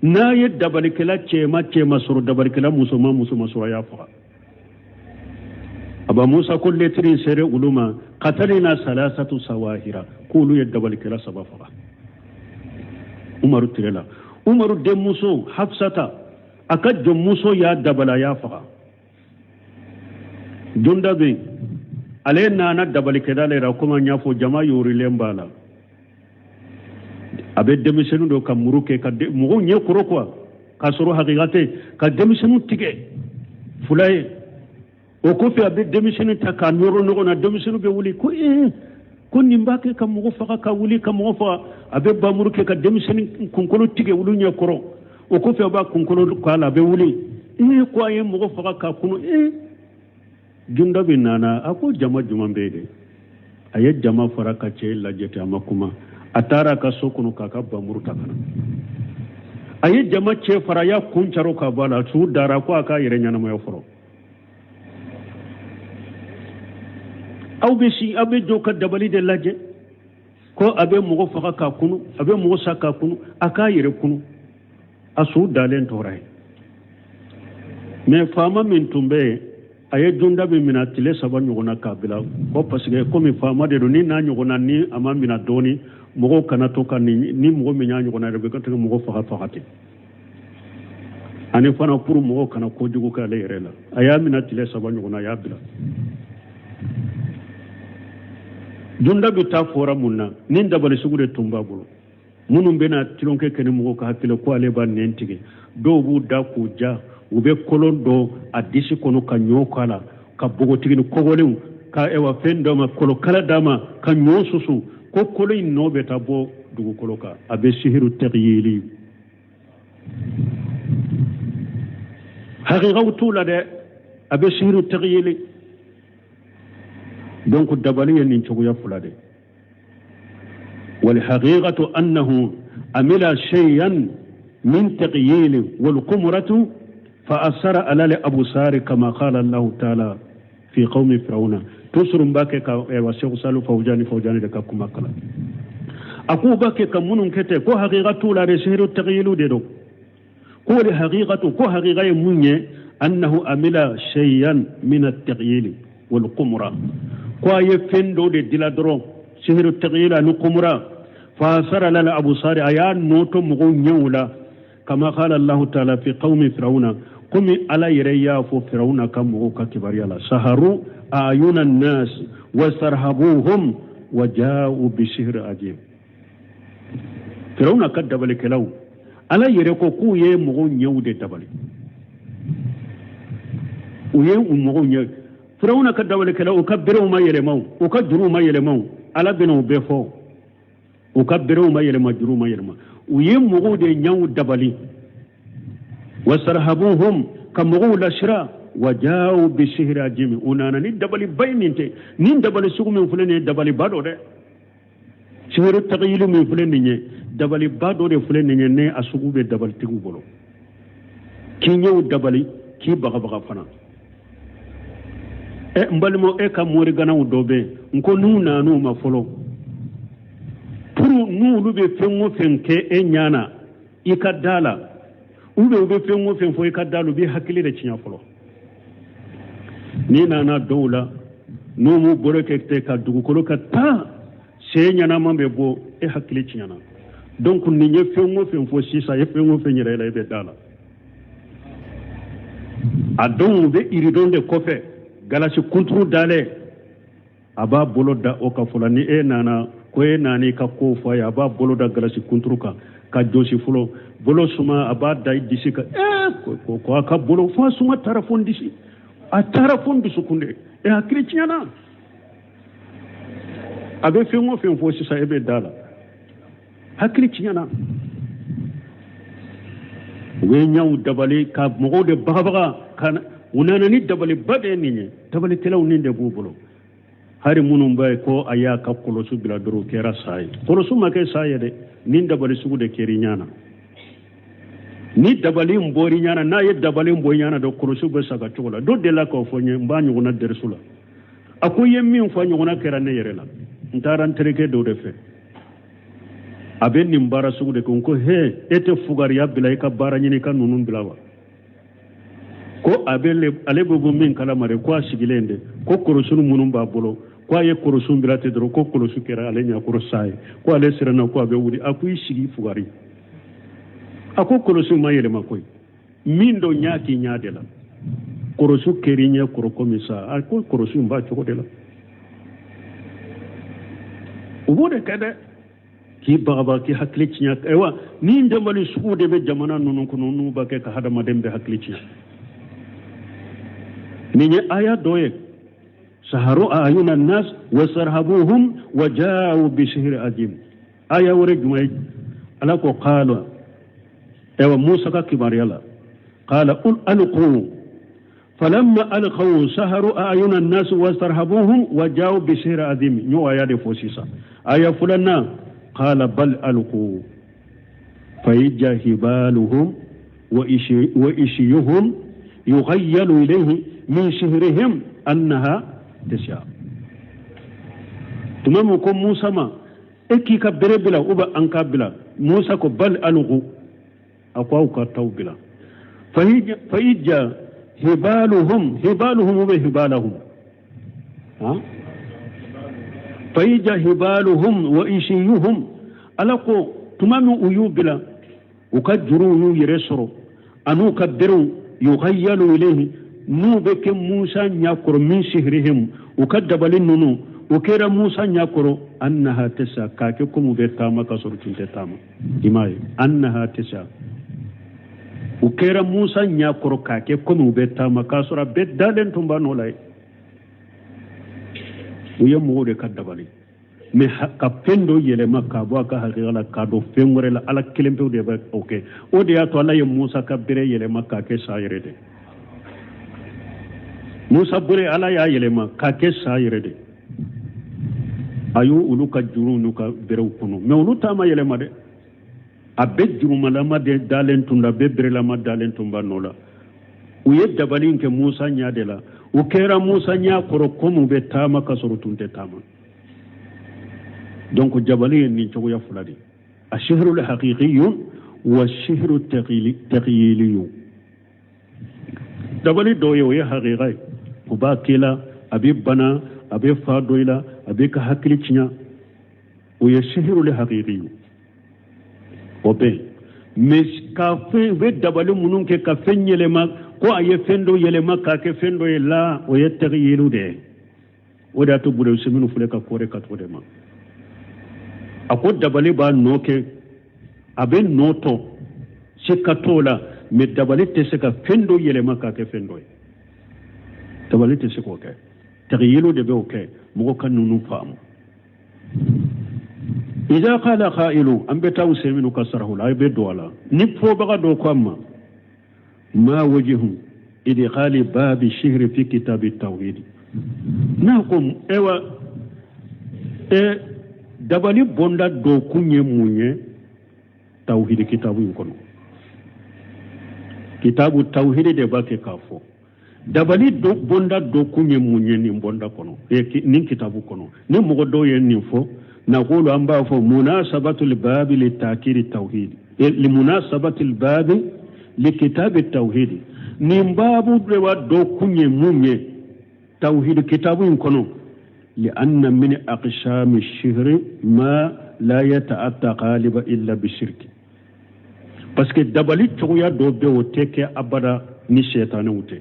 n'a ye dabalikɛla cɛma cɛma sɔrɔ, dabalikɛla musoma musoma sɔrɔ, a y'a faga. Aba Musa ko letiri in sera olu ma, qatalina salasatu sawahira, k'olu ye dabalikɛla saba faga Umaru tile la. Umaru denmuso Hafsata, a ka jɔnmuso y'a dabala, a y'a faga. Jundabi ale nana dabalikɛla le la, komi an y'a fɔ, jama yorilen b'a la, a bɛ denmisɛnnin dɔ ka muru kɛ ka mɔgɔw ɲɛ kɔrɔ kuwa, k'a sɔrɔ hakika tɛ, ka denmisɛnnin tigɛ fila ye. O kɔfɛ a bɛ denmisɛnnin ta k'a nɔrɔ ɲɔgɔn na, denmisɛnnin bɛ wuli ko ee, ko nin b'a kɛ ka mɔgɔ faga, ka wuli ka mɔgɔ faga. A bɛ bamuru kɛ ka denmisɛnnin kunkolo tigɛ olu ɲɛ kɔrɔ. O kɔfɛ a b'a kunkolo k'a la, a bɛ wuli ee, ko a ye mɔgɔ faga k'a kunu. Ee, Jundabi nana, a ko jama jumɛn bɛ yen dɛ? A ye jama fara ka cɛ lajɛ ten, a ma kuma. A taara a ka so kɔnɔ k'a ka bamuru ta ka na, a ye jama cɛ fara, a y'a kun caro ka bɔ a la, su dara ko a k'a yɛrɛ ɲɛnamaya fɔlɔ. Aw bɛ si, aw bɛ jɔ ka dabali de lajɛ, ko a bɛ mɔgɔ faga k'a kunu, a bɛ mɔgɔ sa k'a kunu, a k'a yɛrɛ kunu. A su dalen tora yen. Mɛ faama min tun bɛ yen, a ye Jundabi minɛ tile 3 ɲɔgɔn na k'a bila ko parce que komi faama de don, ni n'a ɲɔgɔn na, ni a ma minɛ dɔɔni, mɔgɔw kana to ka nin, ni mɔgɔ min y'a ɲɔgɔn na yɛrɛ bɛ ka tigɛ mɔgɔ faga faga ten, ani fana pour mɔgɔw kana kojugu kɛ ale yɛrɛ la. A y'a minɛ tile 3 ɲɔgɔn na, a y'a bila. Jundabi ta fɔra mun na? Ni dabali sugu de tun b'a bolo, minnu bɛna tulonkɛ kɛ ni mɔgɔw ka hakili ko ale b'a nɛn tigɛ, dɔw b'u da k'u ja, u bɛ kolon dɔ a disi kɔnɔ ka ɲɔ k'a la, ka npogotigini kɔgɔlenw ka ɛwa fɛn d'a ma, kolokala d'a ma, ka ɲɔ susu, ko kolon in nɔ bɛ taa bɔ dugukolo kan, a bɛ sihiru tɛgiyeli. Hakikaw t'u la dɛ, a bɛ sihiru tɛgiyeli. Donc dabali ye nin cogoya fila de. والحقيقة أنه عمل شيئا من تقييل والقمرة فأثر على الأبصار كما قال الله تعالى في قوم فرعون. Toujours n b'a kɛ ka ɛwa Seku Salu Fawujani Fawujani de ka kuma kalan. A k'u b'a kɛ ka minnu kɛ ten, ko hakika t'u la dɛ, sihiru tagiyilu de don. Ko de hakikatu, ko hakika ye mun ye? Annahu amila shay'an min at-taghyil wal qumra, ko a ye fɛn dɔ de dila dɔrɔn, sihiru taghyil ani qumra. Fasara lal abusari, a y'a nɔtɔ mɔgɔw ɲɛw la, kama qala Allahu ta'ala fi qawmi firawuna, komi Ala yɛrɛ y'a fɔ firawuna ka mɔgɔw ka kibaruya la, saharu ayuna nas wasarhabuhum wa ja'u bi sihr ajib. Firawuna ka dabalikɛlaw, Ala yɛrɛ ko k'u ye mɔgɔw ɲɛw de dabali, u ye u mɔgɔw ɲɛ. Firawuna ka dabalikɛlaw, u ka berew ma yɛlɛma, u ka juruw ma yɛlɛma, Ala bɛna o bɛɛ fɔ. U ka berew ma yɛlɛma, juruw ma yɛlɛma, u ye mɔgɔw de ɲɛw dabali. Wasarhabuhum, ka mɔgɔw lasira. Wa ja'u bi sihri ajimi, u nana ni dabaliba ye. Nin tɛ nin dabali sugu min filɛ nin ye, dabaliba dɔ dɛ. Sihiru tagiyilu min filɛ nin ye, dabaliba dɔ de filɛ nin ye. Ne a sugu bɛ dabalitigiw bolo, k'i ɲɛw dabali, k'i bagabaga fana. Ɛ n balimaw, e ka moriganaw dɔ bɛ yen, n ko n'u nan'u ma fɔlɔ, pour n'olu bɛ fɛn o fɛn kɛ e ɲɛ na, i ka da la, ou bien u bɛ fɛn o fɛn fɔ i ka da la, u b'i hakili de tiɲɛ fɔlɔ. N'i nana dɔw la, n'u m'u bolo kɛ ten ka dugukolo ka taa, sen ɲɛnama bɛ bɔ, e hakili tiɲɛna. Donc nin ye fɛn o fɛn fɔ sisan, i ye fɛn o fɛn yɛrɛ la, i bɛ da la. A dɔw u bɛ iridon de kɔfɛ, galasi kunturu dalen, a b'a bolo da o kan fɔlɔ. Ni e nana ko e nana i ka kow fɔ a ye, a b'a bolo da galasi kunturu kan ka jɔsi fɔlɔ, bolo suma, a b'a da i disi kan. Ko ko a ka bolo fo a suma taara fo n disi, a taara fo n dusukun de, e hakili tiɲɛna. A bɛ fɛn o fɛn fɔ sisan, e bɛ da la, hakili tiɲɛna. U bɛ ɲɛw dabali ka mɔgɔw de bagabaga, ka u nana ni dabaliba de ye nin ye. Dabalikɛlaw nin de b'u bolo. Hari minnu b'a ye ko a y'a ka kɔlɔsi bila dɔrɔn, o kɛra sa ye. Kɔlɔsi ma kɛ sa ye dɛ, nin dabali sugu de kɛra i ɲɛ na. Ni dabali in bɔr'i ɲɛ na, n'a ye dabali in bɔ i ɲɛ na dɔrɔn, kɔlɔsi bɛ sa ka cogo la. Dɔ delila k'o fɔ n ye, n b'a ɲɔgɔnna dɛrisu la. A ko i ye min fɔ, a ɲɔgɔnna kɛra ne yɛrɛ la. N taara n terikɛ dɔ de fɛ, a bɛ nin baara sugu de kɛ. N ko he, e tɛ fugariya bila i ka baara ɲini, i ka ninnu bila wa? Ko a bɛ ale bɛ bɔ min kalama de, ko a sigilen de, ko kɔlɔsi minnu b'a bolo, ko a ye kɔlɔsi bila ten dɔrɔn, ko kɔlɔsi kɛra ale ɲɛkɔrɔ sa ye, ko ale siranna, ko a bɛ wuli. A ko i sigi fugari. A ko kɔlɔsi ma yɛlɛma koyi, min dɔ ɲa k'i ɲa de la, kɔlɔsi kɛr'i ɲɛ kɔrɔ komi sa. A ko kɔlɔsi in b'a cogo de la. U b'o de kɛ dɛ, k'i bagabaga, k'i hakili tiɲɛ. Ayiwa, ni dabali sugu de bɛ jamana ninnu kɔnɔ, n'u b'a kɛ ka hadamaden bɛɛ hakili tiɲɛ. Nin ye aya dɔ ye. Saharu ayuna nas wasarhabuhum wa ja'u bi sihri ajim. Aya wɛrɛ jumɛn ye? Ala ko qala, ayiwa Musa ka kibaruya la, qala alqu, falamma alqaw saharu ayuna nas wasarhabuhum wa ja'u bi sihri azim. N y'o aya de fɔ sisan. Aya filanan, qala bal alqu fayija hibaluhum wa ishiyuhum yughayyalu ilayhi min sihrihim annaha tas'a. Tuma min ko Musa ma, e k'i ka bere bila ou bien an k'a bila? Musa ko bal alqu, a ko aw ka t'aw bila. Fayija hibaluhum, hibaluhum ou bien hibalahum, ha fayija hibaluhum wa ishiyuhum. Ala ko tuma min u y'u bila, u ka juruw y'u yɛrɛ sɔrɔ an'u ka berew, yughayyalu ilayhi, n'u bɛ kɛ Musa ɲɛkɔrɔ, min sihrihim, u ka dabali ninnu u kɛra Musa ɲɛkɔrɔ, annaha tasa, k'a kɛ komi u bɛ taama ka sɔrɔ tun tɛ taama. I m'a ye, annaha tasa, u kɛra Musa ɲɛkɔrɔ k'a kɛ komi u bɛ taama k'a sɔrɔ a bɛɛ dalen tun b'a nɔ la ye. U ye mɔgɔw de ka dabali, mais ka fɛn dɔ yɛlɛma k'a bɔ a ka hakilila la k'a don fɛn wɛrɛ la, Ala kelen pewu de bɛ o kɛ. O de y'a to Ala ye Musa ka bere yɛlɛma k'a kɛ sa yɛrɛ de. Musa bere Ala y'a yɛlɛma k'a kɛ sa yɛrɛ de. A y'u olu ka juruw n'u ka berew kɔnɔ, mais olu ta ma yɛlɛma dɛ. A bɛɛ jurumalama de dalen tun da, a bɛɛ berelama dalen tun b'a nɔ la. U ye dabali in kɛ Musa ɲɛ de la. U kɛra Musa ɲɛ kɔrɔ komi u bɛ taama ka sɔrɔ u tun tɛ taama. Donc jabali ye nin cogoya fila de ye: asihirul haqiqiyun wa sihiru taghyiliyu. Dabali dɔw ye, o ye haqiqa ye, o b'a k'i la, a bɛ bana, a bɛ fa dɔ i la, a bɛ ka hakili tiɲɛ, o ye sihirul haqiqiyu, o bɛ yen. Mais ka fɛn, u bɛ dabali minnu kɛ ka fɛn yɛlɛma, ko a ye fɛn dɔ yɛlɛma k'a kɛ fɛn dɔ ye la, o ye taghyiliw de ye. O de y'a to Bule Usɛminu filɛ ka kɔrɛ ka to de ma. A ko dabali b'a nɔ kɛ, a bɛ nɔ tɔ se ka t'o la, mais dabali tɛ se ka fɛn dɔ yɛlɛma k'a kɛ fɛn dɔ ye. Dabali tɛ se k'o kɛ, taghyiliw de bɛ o kɛ. Mɔgɔ ka ninnu faamu. Iza qala qailu, an bɛ taa Usɛminu ka sarahu la, a bɛ don a la. Ni fɔbaga dɔ ko a ma: ma wajihu idkhali babi sihri fi kitabi tawhid, n'a ko ewa e dabali bonda dɔ kun ye mun ye tawhidi kitabu in kɔnɔ? Kitabu tawhidi de b'a kɛ k'a fɔ dabali bonda dɔ kun ye mun ye nin bonda kɔnɔ, nin kitabu kɔnɔ. Ni mɔgɔ dɔw ye nin fɔ, naqulu, an b'a fɔ: munasabatul babi li takiri tawhid, li munasabatul babi li kitabi tawhid. Nin baabu de wa dɔ kun ye mun ye tawhid kitabu in kɔnɔ? Li anna min aqsami shihri ma la yata'atta ghaliba illa bishirki, parce que dabali cogoya dɔ bɛ, o tɛ kɛ abada ni sɛtanɛw tɛ.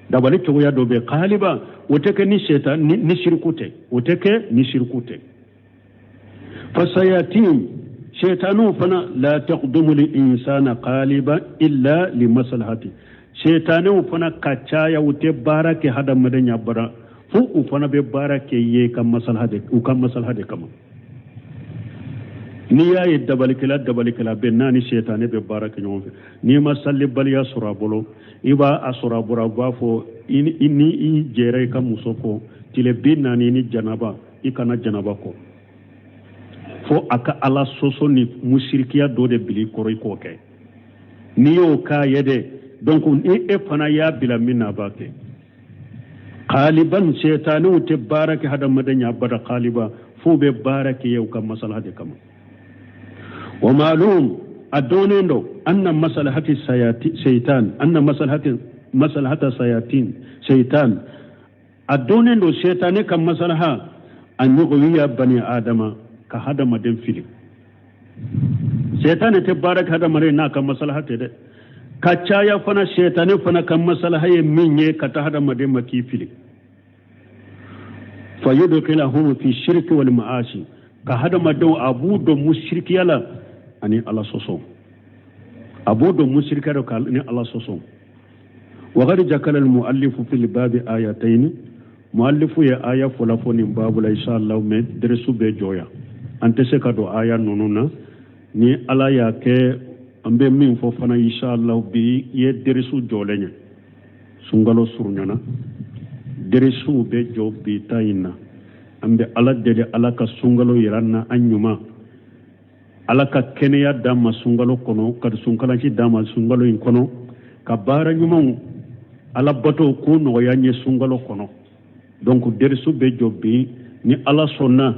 Dabali cogoya dɔ bɛ ghaliba, o tɛ kɛ ni sɛtan ni shiriku tɛ, o tɛ kɛ ni shiriku tɛ. Fasayatin, sɛtanɛw fana, la taqdumu li insana ghaliba illa li maslahati. Sɛtanɛw fana ka caya, u tɛ baara kɛ hadamaden ya bara fo u fana bɛ baara kɛ ye ka maslaha de, u ka maslaha de kama. N'i y'a ye dabalikɛla bɛ n'a ni sɛtanɛ bɛ baara kɛ ɲɔgɔn fɛ, n'i ma salibaliya sɔrɔ a bolo, i b'a a sɔrɔ a bolo, a b'a fɔ i ni i jɛra i ka muso kɔ tile 40 ni janaba, i kana janaba kɔ fo a ka Ala sɔsɔ ni musirikiya dɔ de bila i kɔrɔ, i k'o kɛ. N'i y'o k'a ye dɛ, donc ni e fana y'a bila min na, a b'a kɛ. Xaaliban sɛtanɛw tɛ baara kɛ hadamaden ya bada xaaliba f'u bɛ baara kɛ ye u ka masalaha de kama. Wa maalum, a dɔnnen do, anna masalahati sayati seitan, anna masalahata sayatin seitan, a dɔnnen do sɛtanɛ ka masalaha an yughwiya bani adama, ka hadamaden fili. Sɛtanɛ tɛ baara kɛ hadamaden n'a ka masalaha tɛ dɛ. Ka caya fana, sɛtanɛ fana ka masalaha ye min ye ka taa hadamaden ma k'i fili, fa yudkhilahum fi shirki wal ma'asi, ka hadamadenw a b'u don musirikiya la ani Ala sɔsɔ, a b'u don musirikiya la ni Ala sɔsɔ. Wa qad jakala al muallifu fil babi ayatayn, muallifu ye aya fɔlɔ fɔ nin baabu la. Inshallah, mais dɛrɛsu bɛ jɔ yan, an tɛ se ka don aya ninnu na. Ni Ala y'a kɛ, an bɛ min fɔ fana, inshallah, bi ye dɛrɛsu jɔlen ye, sunkalo surunyana, dɛrɛsuw bɛ jɔ bi ta in na. An bɛ Ala deli, Ala ka sunkalo yira an na an ɲuman, Ala ka kɛnɛya d'an ma sunkalo kɔnɔ, ka sunkalansi d'an ma sunkalo in kɔnɔ, ka baara ɲumanw, Ala bato k'o nɔgɔya an ye sunkalo kɔnɔ. Donc dɛrɛsu bɛ jɔ bi. Ni Ala sɔnna,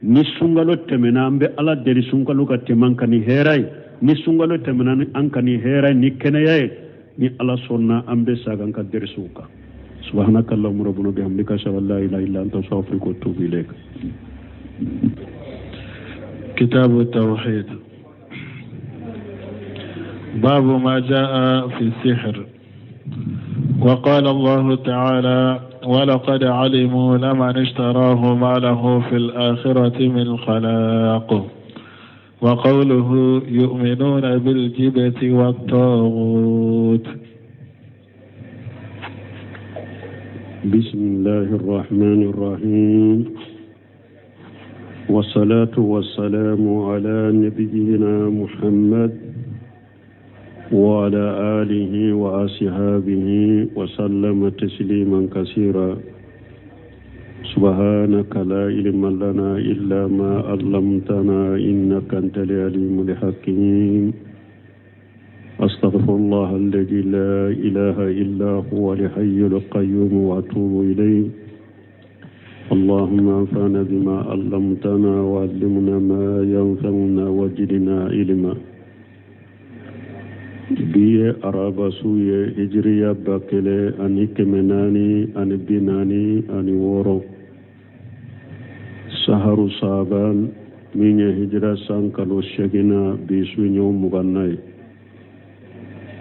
ni sunkalo tɛmɛna, an bɛ Ala deli sunkalo ka tɛmɛ an kan ni hɛrɛ ye. Ni sunkalo tɛmɛna an kan ni hɛrɛ ni kɛnɛya ye, ni Ala sɔnna, an bɛ sagin an ka dɛrɛsuw kan. Subhanaka allahumma rabbana bihamdika, ashhadu an la ilaha illa anta, astaghfiruka wa atubu ilayk. كتاب التوحيد، باب ما جاء في السحر. وقال الله تعالى: ولقد علموا لمن اشتراه ما له في الآخرة من خلاق. وقوله: يؤمنون بالجبت والطاغوت. بسم الله الرحمن الرحيم، والصلاة والسلام على نبينا محمد وعلى آله وأصحابه وسلم تسليما كثيرا. سبحانك لا علم لنا إلا ما علمتنا إنك أنت العليم الحكيم. أستغفر أستغفر الله الذي لا إله إلا هو الحي القيوم وأتوب إليه اللهم انفعنا بما علمتنا وعلمنا ما ينفعنا وزدنا علما bi ye araba su ye hijiriya 1446 saharu saban min ye hijira san kalo seginna bi su ye o muganna ye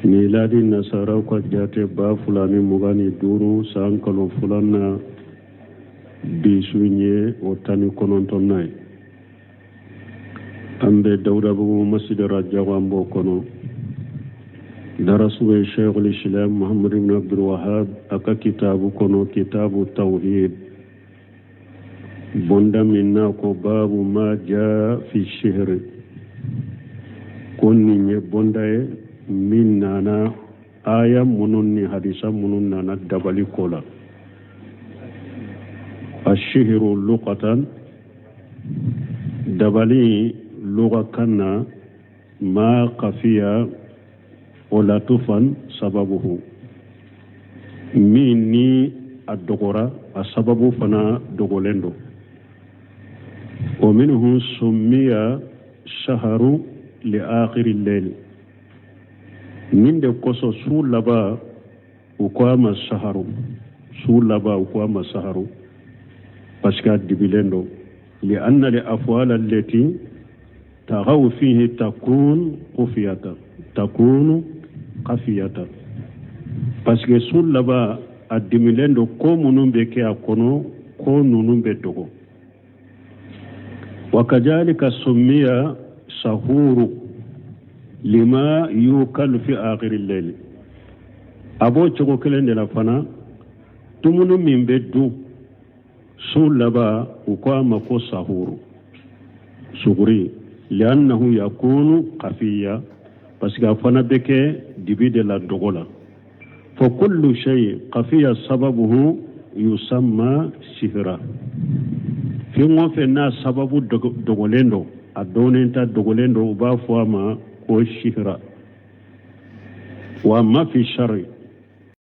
miladi nasaraw ka jate 2025 san kalo filanan bi su ye o 19nan ye an bɛ dawudabugu masjid rajabu an b'o kɔnɔ darasu bɛ sheikhul islam muhammad ibn abdul wahab a ka kitabu kɔnɔ kitabu tawhid bonda min n'a ko babu ma jaa fi sihiri ko nin ye bonda ye min nana aya minnu ni hadisa minnu nana dabali ko la asihiru lugatan dabali lugakan na ma kafiya o la tufan sababuhu min ni a dogora a sababu fana dogolen don wa minhu summiya saharu li akhiri layl nin de kosɔn su laban u ko a ma saharu su laban u ko a ma saharu parce que a dibilen don li anna li afwal allati taqau fihi takun khufiyata takunu khafiyata parce que su laban a dimilen don ko minnu bɛ kɛ a kɔnɔ ko ninnu bɛ dogo wa kazalika summiya sahuru lima yukalu fi akhiri layli a b'o cogo kelen de la fana dumuni min bɛ dun su laban u ko a ma ko sahuru suguri liannahu yakunu kafiya parce que a fana bɛ kɛ dibi de la dogo la fa kullu shay kafiya sababuhu yusamma sihira fɛn o fɛn n'a sababu dogolen don a dɔnnen tɛ dogolen don u b'a fɔ a ma ko sihira wa ma fi shari